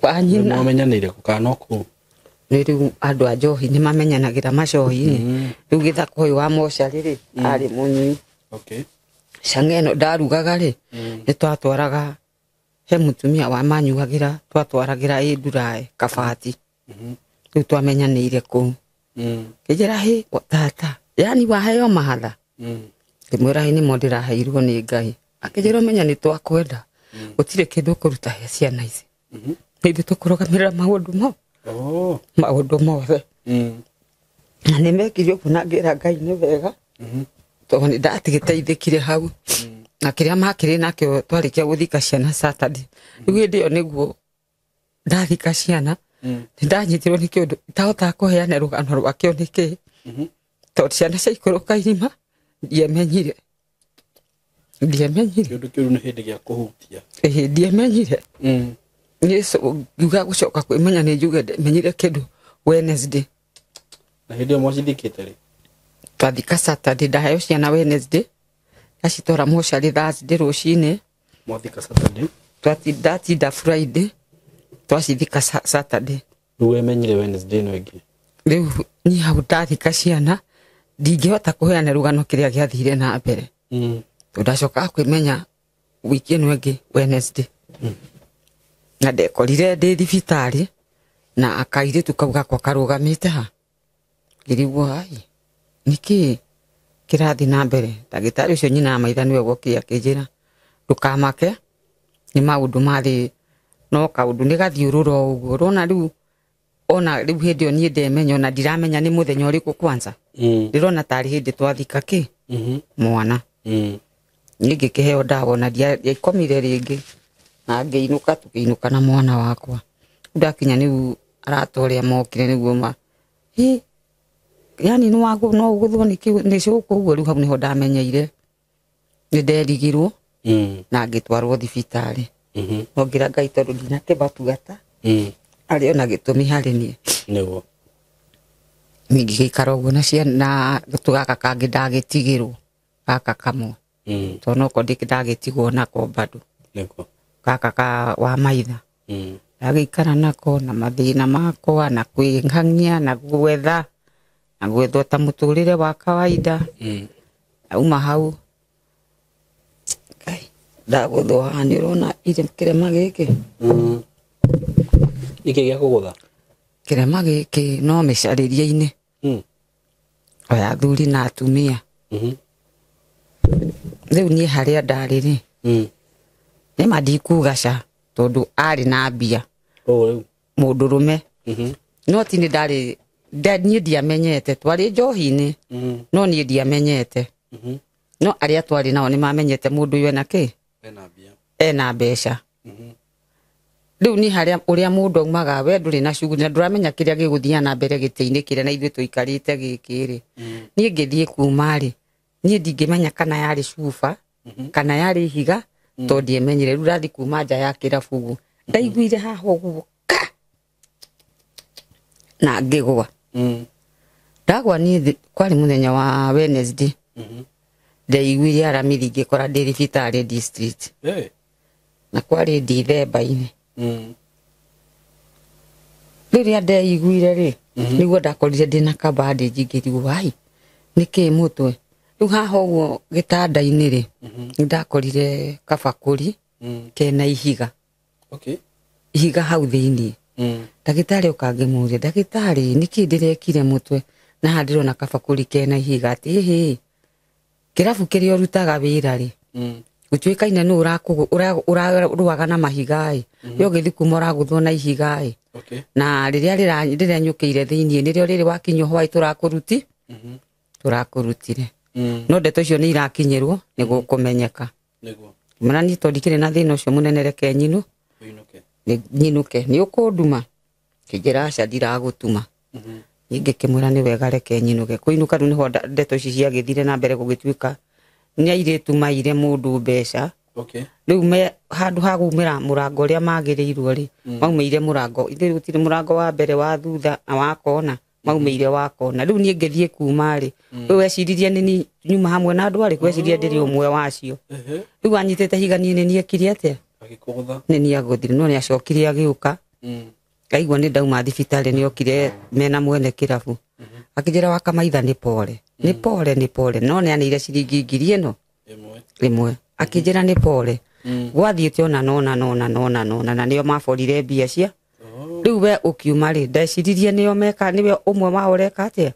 wa nyina. Nĩmwamenyanĩire kũ kana no kũu? Nĩ rĩu andũ a njohi nĩ mamenyanagĩra macohi-inĩ. Rĩu gĩthaka ũyũ wa mocarĩ rĩ arĩ mũnyui. Okay. Cang'a ĩno ndarugaga rĩ nĩ twatwaraga he mũtumia wa manyuagĩra twatwaragĩra ĩ ndurae kabati. Rĩu twamenyanĩire kũu. Kĩnjĩra hĩ tata yani waheo mahatha. Ngĩmwĩra hĩ nĩmo ndĩraheirwo nĩ Ngai. Akĩnjĩra ũmenye nĩ twakwenda. Gũtirĩ kĩndũ ũkũruta he ciana ici. Nĩ ithuĩ tũkũrũgamĩrĩra maũndũ mo. Maũndũ mothe. Na nĩ mekire ũguo na ngĩra Ngai nĩ wega. Tondũ nĩ ndatigĩteithĩkire hau. Na kĩrĩa makĩrĩ nakĩo twarĩkia gũthika ciana Saturday. Rĩu hĩndĩ ĩyo nĩguo ndathika ciana. Nĩ ndanyitirwo nĩ kĩũndũ itahotaga kũheana rũgano rwakĩo nĩkĩ. Tondũ ciana ciaikũrũka irima ndiemenyire. Ndiemenyire. Kĩũndũ kĩũru nĩ hĩndĩ gĩa kũhutia. Ĩhĩ ndiemenyire. Niĩ ngiuga gũcoka kwĩmenya nĩ njuge ndemenyire kĩndũ Wednesday. Na hĩndĩ ĩyo mwacithikĩte rĩ? Twathika Saturday ndaheo ciana Wednesday. Ndacitwara mocarĩ Thursday rũcinĩ. Mwathika Saturday. Ndatinda Friday. Twacithika Saturday. Rĩu wemenyire Wednesday ĩno ĩngĩ. Rĩu niĩ hau ndathika ciana ndingĩhota kũheana rũgano kĩrĩa gĩathire na mbere. Tondũ ndacokaga kwĩmenya wiki ĩno ĩngĩ Wednesday. Na ndekorire ndĩ thibitarĩ na akairĩtu kau gakwa karũgamĩte ha. Ngĩrigwo ai nĩkĩ kĩrathiĩ na mbere. Ndagĩtarĩ ũcio nyina wa maitha nĩwe wokire akĩnjĩra ndũkamake nĩ maũndũ marĩ no kaũndũ nĩ gathiũrũra o ũguo. Ũrona rĩu ona rĩu hĩndĩ ĩyo niĩ ndemenya ona ndiramenya nĩ mũthenya ũrĩkũ kwanza. Ndĩrona tarĩ hĩndĩ twathika kĩ mwana. Niĩ ngĩkĩheo ndawa ona ndiakomire rĩngĩ na ngĩinũka tũkĩinũka na mwana wakwa. Rĩu ndakinya nĩu arata ũrĩa mokire nĩguo ma hĩ yani no ũgũthwo nĩ cũkũ ũguo. Rĩu hau nĩho ndamenyeire nĩ nderigirwo na ngĩtwarwo thibitarĩ. No ngĩra Ngai tondũ ndinakĩbatugata arĩ ona gĩtũmi harĩ niĩ. Nĩguo. Niĩ ngĩgĩikara ũguo na ciana na gaka kangĩ ndagĩtigĩrwo gaka kamwe. Tondũ noko ndagĩtigwo nako bado. Nĩguo. Gaka ka wa maitha. Ndagĩikara nako na mathĩna makwa na kwĩng'ang'ia na gwetha na gwethwo ta mũtũrĩre wa kawaida. Auma hau Ngai ndagũthwo haha nĩ ũrona kĩrema gĩkĩ. Nĩkĩ gĩa kũgũtha? Kĩrema gĩkĩ no mĩcarĩrie-inĩ. Oya athuri na atumia. Rĩu niĩ harĩa ndarĩ rĩ nĩ ma ndikuga ca tondũ arĩ na mbia. Rĩu Mũndũrũme. No ti nĩ ndarĩ niĩ ndiamenyete twarĩ njohi-inĩ no niĩ ndiamenyete. No arĩa twarĩ nao nĩ mamenyete mũndũ ũyũ ena kĩ? Ena mbeca. Rĩu niĩ harĩa ũrĩa mũndũ aumaga we ndũrĩ na shughuli na ndũramenya kĩrĩa gĩgũthiaga na mbere gĩtĩ-inĩ kĩrĩa na ithuĩ tũikarĩte gĩkĩ rĩ. Niĩ ngĩthiĩ kuma rĩ niĩ ndingĩmenya kana yarĩ cuba kana yarĩ ihiga tondũ ndiemenyire. Rĩu ndathiĩ kuma nja ya kĩrabu ũguo ndaiguire haha ũguo ka na ngĩgwa. Ndagwa niĩ kwarĩ mũthenya wa Wednesday. Ndaiguire aramithi ngĩkora ndĩ thibitarĩ district. Na kwarĩ Dithemba-inĩ. Rĩrĩa ndeiguire rĩ nĩguo ndakorire ndĩna kabandĩnji ngĩrigwo ai nĩkĩ mũtwe. Rĩu haha ũguo gĩtanda-inĩ rĩ nĩ ndakorire kabakũri kena ihiga. Okay. Ihiga hau thĩinĩ. Ndagĩtarĩ oka ngĩmũria ndagĩtarĩ nĩkĩ ndĩrekire mũtwe na haha ndĩrona kabakũri kena ihiga atĩ hĩ kĩrabu kĩrĩa ũrutaga wĩra rĩ gũtuĩkaine nũ ũrarũaga na mahiga ĩ we ũgĩthiĩ kuma ũragũthwo na ihiga ĩ na rĩrĩa rĩrenyũkĩire thĩinĩ nĩrĩo rĩrĩ wakinywo hwaĩ tũrakũrutire. No ndeto icio nĩ irakinyĩrwo nĩ gũkũmenyeka. Nĩguo. Mwana niĩ tondũ ndikĩrĩ na thĩna ũcio mũnene reke nyinũ. Ũinũke. Nyinũke. Nĩ ũkũnduma? Kĩnjĩra aca ndiragũtuma. Niĩ ngĩkĩmwĩra nĩ wega reke nyinũke. Kũinũka rĩu nĩho ndeto ici ciagĩthire na mbere gũgĩtuĩka nĩ airĩtu maire mũndũ mbeca. Okay. Rĩu me handũ ha kumĩra mũrango ũrĩa magĩrĩirwo rĩ, maumĩire mũrango. Ithuĩ gũtirĩ mũrango wa mbere wa thutha na wa kona, maumĩire wa kona. Rĩu niĩ ngĩthiĩ kuma rĩ, rĩu weciririe nĩ niĩ nyuma hamwe na andũ arĩkũ, weciririe ndĩrĩ ũmwe wacio. Rĩu anyitĩte higa niĩ nĩ niĩ ekire atĩa? Agĩkũgũtha. Nĩ niĩ agũthire, no nĩ acokire agĩũka. Aigua nĩ ndauma thibitarĩ nĩ okire mena mwene kĩrabu. Akĩnjĩra wa Kamaitha nĩ pole. Nĩ pole, nĩ pole. No nĩ aneire ciringi ngiri ĩno ĩmwe. Akĩnjĩra nĩ pole. Gwathiĩte ona nona nona nona nona na nĩo maborire mbia cia. Rĩu we ũkiuma rĩ, ndeciririe nĩo meka, nĩwe ũmwe wao ũreka atĩa?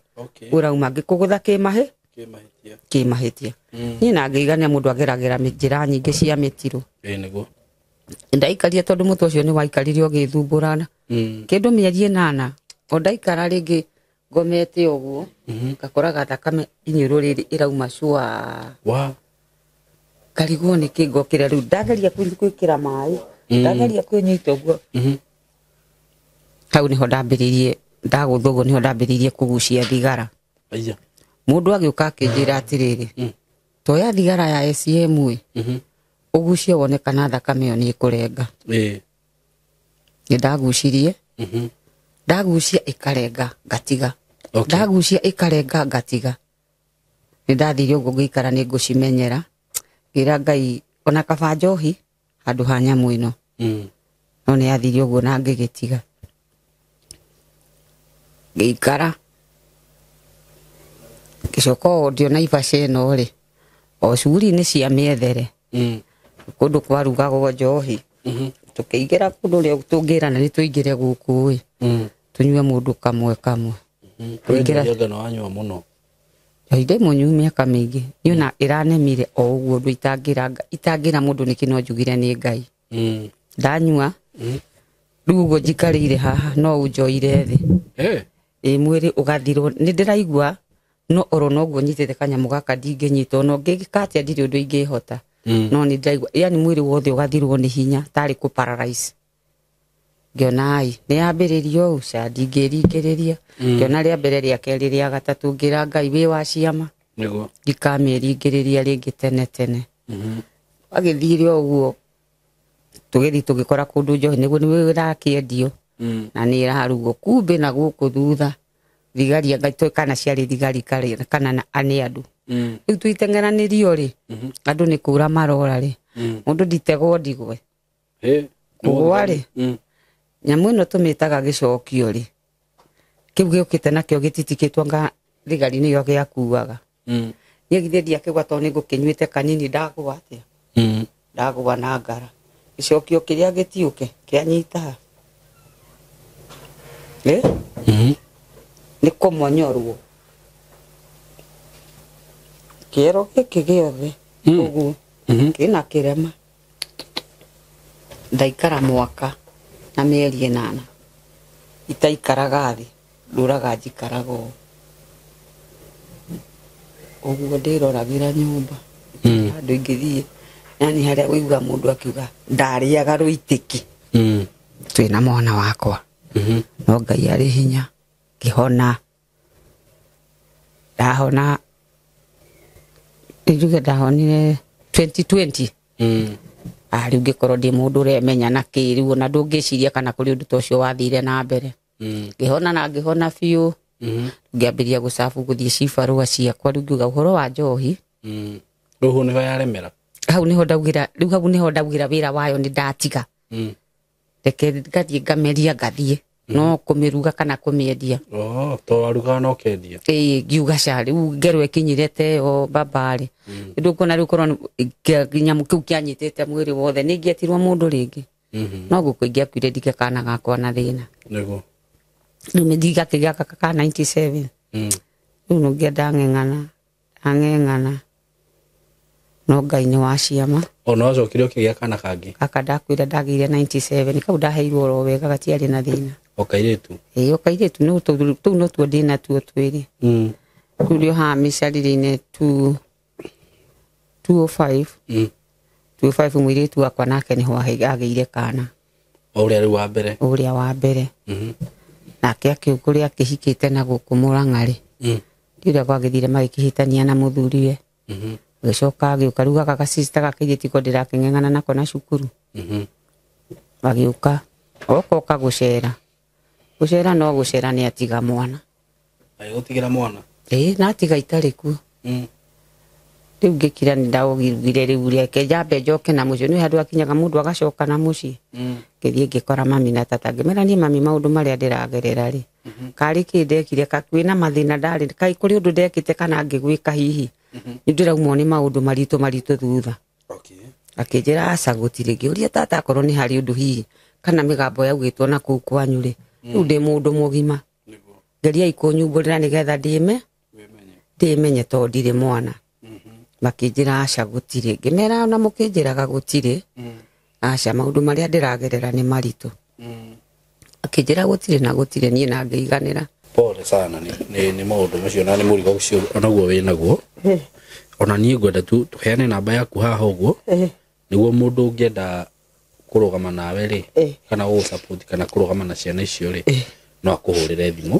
Ũrauma ngĩkũgũtha kĩmahĩ? Kĩmahĩtia. Kĩmahĩtia. Niĩ na ngĩigania mũndũ ageragĩra njĩra nyingĩ cia mĩtiro. Ĩĩ nĩguo. Ndaikaria tondũ mũtwe ũcio nĩ waikarire ũgĩthumbũrana. Kĩndũ mĩeri ĩnana, o ndaikara rĩngĩ ngomete ũguo, ngakoraga thakame iniũrũ rĩrĩ ĩrauma cua. Wa. Ngarigwo nĩ kĩ ngokĩra rĩu, ndageria gwĩkĩra maĩ, ndageria kwĩnyita ũguo. Hau nĩho ndambĩrĩirie, ndagũthwo ũguo nĩho ndambĩrĩirie kũgucia thigara. Aya. Mũndũ agĩũka akĩnjĩra atĩrĩrĩ, toya thigara ya SCM ĩ, ũgucie wone kana thakame ĩyo nĩ ĩkũrenga. Nĩ ndagucirie. Ndagucia ĩkarenga ngatiga. Ndagucia ĩkarenga ngatiga. Nĩ ndathire ũguo ngĩikara nĩ ngũcimenyera. Ngĩra Ngai ona kaba njohi handũ ha nyamũ ĩno. No nĩ yathire ũguo na ngĩgĩtiga. Ngĩikara. Ngĩcoka o ndĩona ibaca ĩno rĩ, o cuguri-inĩ cia mĩethere. Kũndũ kwarugagwo njohi. Tũkĩingĩra kũndũ ũrĩa tũngĩrana nĩ tũingĩre gũkũ ĩ. Tũnyue mũndũ kamwe kamwe. Kũingĩra ngano wanyua mũno. Njohi ndĩ mũnyuu mĩaka mĩingĩ. Niĩ ona ĩranemire o ũguo ũndũ itangĩra mũndũ nĩkĩ no njugire nĩ Ngai. Ndanyua. Rĩu ũguo njikarĩire haha no ũnjoire thĩ. Ĩ mwĩrĩ ũgathirwo. Nĩ ndĩraigua no oro noguo nyitĩte kanyamũ gaka ndingĩnyita ona ũngĩka atĩa ndirĩ ũndũ ingĩhota. No nĩ ndĩraigua yani mwĩrĩ wothe ũgathirwo nĩ hinya tarĩ kũ paralyze. Ngĩona ai nĩ yambĩrĩria ũũ ca ndingĩringĩrĩria. Ngĩona rĩa mbere rĩa kerĩ rĩa gatatũ ngĩra Ngai wĩ wa ciama. Nĩguo. Ndikamĩringĩrĩria rĩngĩ tene tene. Agĩthire ũguo tũgĩthiĩ tũgĩkora kũndũ njohi nĩguo nĩ ĩrakĩendio. Na nĩ ĩrarugwo kumbe na gũkũ thutha. Thigari anga tũ kana ciarĩ thigari kana nĩ andũ. Rĩu tũiteng'eranĩrio rĩ, andũ nĩ kũra marora rĩ. Mũndũ nditegwo ndigwe. Kũgwa rĩ, nyamũ ĩno tũmĩtaga gĩcokio rĩ, kĩu gĩũkĩte nakĩo gĩtitikĩtwo anga thigari nĩyo gĩakuaga. Niĩ githĩ ndiakĩgwa tondũ nĩngũkĩnyuĩte kanini ndagwa atĩa? Ndagwa na ngara. Gĩcokio kĩrĩa gĩtiũke kĩanyita. Nĩ kũmonyorwo. Kĩero gĩkĩ gĩothe ũguo kĩna kĩrema. Ndaikara mwaka na mĩeri ĩnana. Itaikaraga thĩ, ndũraga njikaraga ũũ. Ũguo ndĩroragĩra nyũmba. Handũ ingĩthiĩ. Yani harĩa ũiguaga mũndũ akiuga ndarĩaga rũitĩki. Twĩna mwana wakwa. No Ngai arĩ hinya. Ngĩhona. Ndahona. Njuge ndahonire 2020. Rĩu ngĩkorwo ndĩ mũndũ ũremenya na kĩ rĩu ona ndũngĩciria kana kũrĩ ũndũ ta ũcio wathire na mbere. Ngĩhona na ngĩhona biũ. Ngĩambĩrĩria gũcabu gũthiĩ cibarũa ciakwa rĩu ngiuga ũhoro wa njohi. Rĩu hau nĩho yaremera. Hau nĩho ndaugĩra, rĩu hau nĩho ndaugĩra wĩra wayo nĩ ndatiga. Reke ngathiĩ ngameria ngathiĩ. No kũmĩruga kana kũmĩendia. To warugaga na ũkendia. Ĩĩ, ngiuga ca rĩu ngero ĩkinyire ta ĩyo baba rĩ. Ndũkuona rĩu korwo nyamũ kĩu kĩanyitĩte mwĩrĩ wothe nĩ ingĩetirwo mũndũ rĩngĩ. No gũkũ ingĩakuire ndige kana gakwa na thĩna. Nĩguo. Rĩu nĩ ndigakĩgĩa gaka ka 97. Rĩu nũngĩa ndang'eng'ana, ndang'eng'ana. No Ngai nĩ wa ciama. Ona wacokire ũkĩgĩa kana kangĩ? Gaka ndakwĩra ndagĩire 97, kau ndaheirwo oro wega gatiarĩ na thĩna. O kairĩtu? Ĩĩ, o kairĩtu, no tũu no tuo ndĩnatuo twĩrĩ. Rĩu ndĩohaga mĩcariri-inĩ 205. 205 mũirĩtu wakwa nake nĩho agĩire kana. Ũrĩa rĩu wa mbere. Ũrĩa wa mbere. Nake akĩũkũrĩa akĩhikĩte na gũkũ Mũrang'a-rĩ. Ndiũrĩa gwagĩthire magĩkĩhĩtania na mũthuriwe. Agĩcoka agĩũka rĩu gaka gacista gakairĩtu ko ndĩrakĩng'eng'ana nako na cukuru. Agĩũka okoka gũcera. Gũcera no gũcera nĩ atiga mwana. Agĩgũtigĩra mwana? Ĩĩ, na atiga itarĩ kuo. Rĩu ngĩkira nĩ ndaũgire rĩu reke njambe njoke na mũciĩ. Nĩ handũ hakinyaga mũndũ agacoka na mũciĩ. Ngĩthiĩ ngĩkora mami na tata ngĩmera niĩ mami maũndũ marĩa ndĩragerera rĩ. Karĩ kĩ ndekire kwĩna mathĩna ndarĩ kaĩ kũrĩ ũndũ ndekĩte kana ngĩgwĩka hihi. Nĩ ndĩraumwo nĩ maũndũ maritũ maritũ thutha. Akĩnjĩra aca gũtirĩ. Ngĩũria tata akorwo nĩ harĩ ũndũ hihi kana mĩgambo yaugĩtwo na kũu kwanyu rĩ. Rĩu ndĩ mũndũ mũgima. Ngeriai kũnyumbũrĩra nĩgetha ndĩmenye tondũ ndirĩ mwana. Makĩnjĩra aca gũtirĩ. Ngĩmera ona mũkĩnjĩraga gũtirĩ. Aca maũndũ marĩa ndĩragerera nĩ maritũ. Akĩnjĩra gũtirĩ na gũtirĩ niĩ na ngĩiganĩra. Pole sana nĩ maũndũ macio na nĩ mũrigo ũcio onaguo wĩnaguo. Ona niĩ ngwenda tu tũheane namba yaku haha ũguo nĩguo mũndũ ũngĩenda kũrũgama nawe rĩ kana gũgũ-support kana kũrũgama na ciana icio rĩ no akũhũrĩre thimũ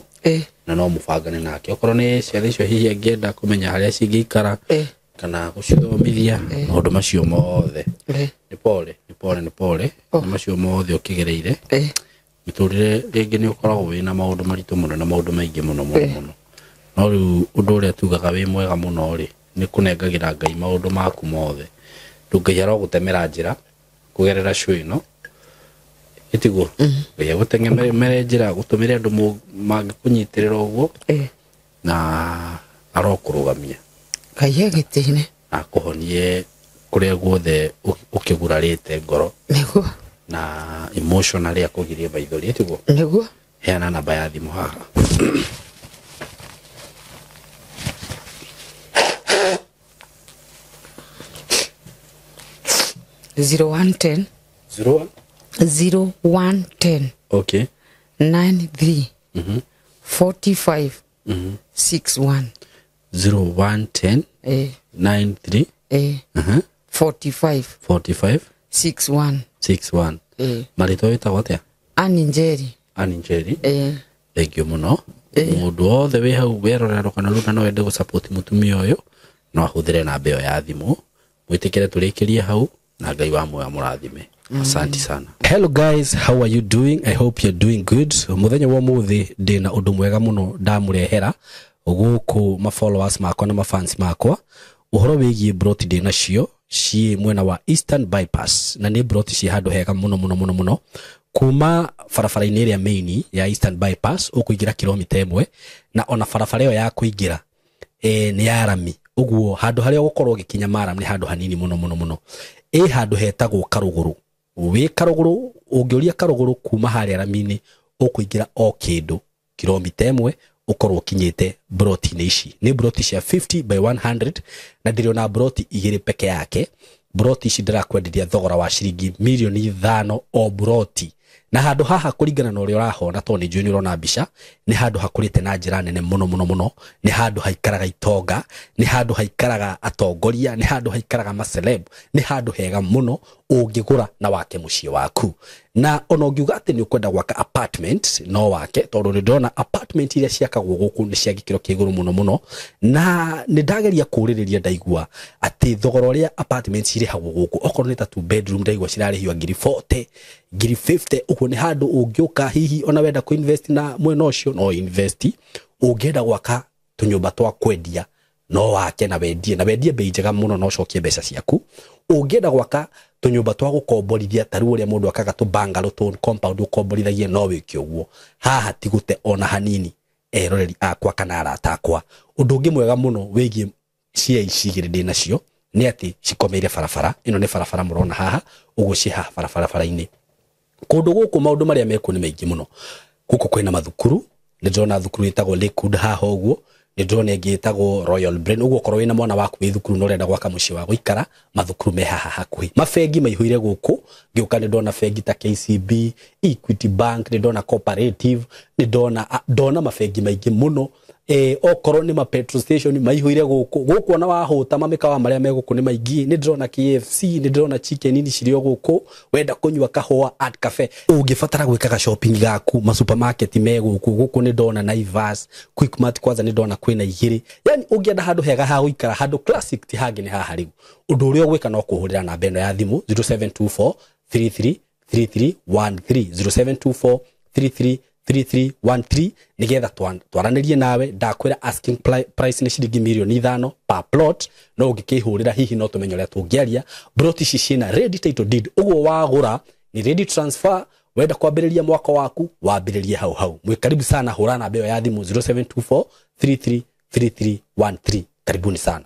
na no mũbangane nake. Okorwo nĩ ciana icio hihi angĩenda kũmenya harĩa cingĩikara kana gũcithomithia maũndũ macio mothe. Nĩ pole, nĩ pole, nĩ pole. Nĩ macio mothe ũkĩgereire. Mĩtũrĩre rĩngĩ nĩ ũkoragwo wĩna maũndũ maritũ mũno na maũndũ maingĩ mũno mũno mũno. No rĩu ũndũ ũrĩa tugaga wĩ mwega mũno rĩ nĩ kũnengagĩra Ngai maũndũ maku mothe. Rĩu Ngai arogũtemera njĩra kũgerera show ĩno. Ĩtiguo? Ngai agũtemere njĩra agũtũmĩre andũ mangĩkũnyitĩrĩra ũguo na arokũrũgamia. Ngai egĩtĩine. Akũhonie kũrĩa guothe ũkĩgurarĩte ngoro. Nĩguo. Na emotionally akũgirie maithori, ĩtiguo? Nĩguo. Heana namba ya thimũ haha. 0110. 01? 0110. Okay. 93. 45. 61. 0110. 93. 45. 45. 61. 61. Marĩtwa wĩtagwo atĩa? Annie Njeri. Annie Njeri. Thank you mũno. Mũndũ wothe wĩ hau werorera rũgano rũu na no wende gũ-support mũtumia ũyũ no ahũthĩre namba ĩyo ya thimũ. Mwĩtĩkĩre tũrĩkĩrie hau na Ngai wa muoyo amũrathime. Asante sana. Hello guys, how are you doing? I hope you're doing good. Mũthenya wa ũmũthĩ ndĩna ũndũ mwega mũno ndamũrehera gũkũ ma followers makwa na ma fans makwa. Ũhoro wĩgiĩ broti ndĩ nacio ciĩ mwena wa Eastern Bypass na nĩ broti ciĩ handũ hega mũno mũno mũno mũno. Kuma barabara-inĩ ĩrĩa main ya Eastern Bypass ũkũingĩra kilomita 1 na ona barabara ĩyo ya kũingĩra nĩ ya rami. Ũguo handũ harĩa ũgũkorwo ũgĩkinya maram nĩ handũ hanini mũno mũno mũno. Ĩ handũ hetagwo Karũgũrũ. Wĩ Karũgũrũ ũngĩũria Karũgũrũ kuma harĩa rami-inĩ ũkũingĩra o kĩndũ kilomita 1 ũkorwo ũkinyĩte broti-inĩ ici. Nĩ broti cia 50 by 100 na ndĩrĩ broti igĩrĩ peke yake. Broti ici ndĩrakwenderia thogora wa ciringi mirioni 5 o broti. Na handũ haha kũringana na ũrĩa ũrahona tondũ nĩ njũĩ nĩ ũrona mbica, nĩ handũ hakũrĩte na njĩra nene mũno mũno mũno. Nĩ handũ haikaraga itonga, nĩ handũ haikaraga atongoria, nĩ handũ haikaraga maceleb, nĩ handũ hega mũno ũngĩgũra na wake mũciĩ waku. Na ona ũngiuga atĩ nĩ ũkwenda gwaka apartment no wake, tondũ nĩ ndĩrona apartment iria ciakagwo gũkũ nĩ cia gĩkĩro kĩa igũrũ mũno mũno. Na nĩ ndageria kũũrĩrĩria ndaigua atĩ thogora ũrĩa apartment cirĩhagwo gũkũ okorwo nĩ ta 2 bedroom ndaigua cirarĩhio ngiri 40, ngiri 50. Ũguo nĩ handũ ũngĩũka hihi ona wenda kũ invest na mwena ũcio no invest. Ũngĩenda gwaka tũnyũmba twa kwendia no wake na wendie, na wendie bei njega mũno na ũcokie mbeca ciaku. Ũngĩenda gwaka tũnyũmba twa gũkomborithia ta rĩu ũrĩa mũndũ akaga tũ bungalow tũ compound ũkomborithagia no wĩke ũguo. Haha ti gũte ona hanini eroreri akwa kana arata akwa. Ũndũ ũngĩ mwega mũno wĩgiĩ cia ici igĩrĩ ndĩ nacio nĩ atĩ cikomeire barabara. Ĩno nĩ barabara mũrona haha, ũguo ciĩ haha barabara-inĩ. Kũndũ gũkũ maũndũ marĩa mekuo nĩ maingĩ mũno. Gũkũ kwĩna mathukuru, nĩ ndĩrona thukuru ĩtagwo Lakewood haha ũguo, nĩ ndĩrona ĩngĩ ĩtagwo Royal Brain. Ũguo okorwo wĩna mwana waku wĩ thukuru na ũrenda gwaka mũciĩ wa gũikara, mathukuru me haha hakuhĩ. Mabengi maihũire gũkũ, ngĩũka nĩ ndona bengi ta KCB, Equity Bank, nĩ ndona Cooperative, nĩ ndona mabengi maingĩ mũno Okorwo nĩ ma petrol station maihũire gũkũ gũkũ, ona wahũta mamĩkawa marĩa me gũkũ nĩ maingĩ. Nĩ ndĩrona KFC, nĩ ndĩrona chicken ini cirĩ o gũkũ. Wenda kũnyua kahũa, Art Cafe. Ũngĩbatara gwĩkaga shopping gaku, ma supermarket me gũkũ. Gũkũ nĩ ndona Naivas, Quickmart, kwanza nĩ ndona kwĩna igĩrĩ. Yani ũngĩenda handũ hega ha gũikara, handũ classic, ti hangĩ nĩ haha. Rĩu ũndũ ũrĩa ũgwĩka no kũhũrĩra namba ĩno ya thimũ, 0724 33 3313, 0724 33 3313, nigetha twaranĩrie nawe. Ndakwĩra asking price nĩ ciringi mirioni 5 per plot, no ũngĩkĩhũrĩra hihi no tũmenye ũrĩa tũngĩaria. Plot ici ciĩna ready title deed, ũguo wagũra nĩ ready transfer. Wenda kwambĩrĩria mwaka waku, wambĩrĩrie hau hau. Mwĩ karibu sana. Hũra namba ĩyo ya thimũ, 0724 33 3313. Karibuni sana.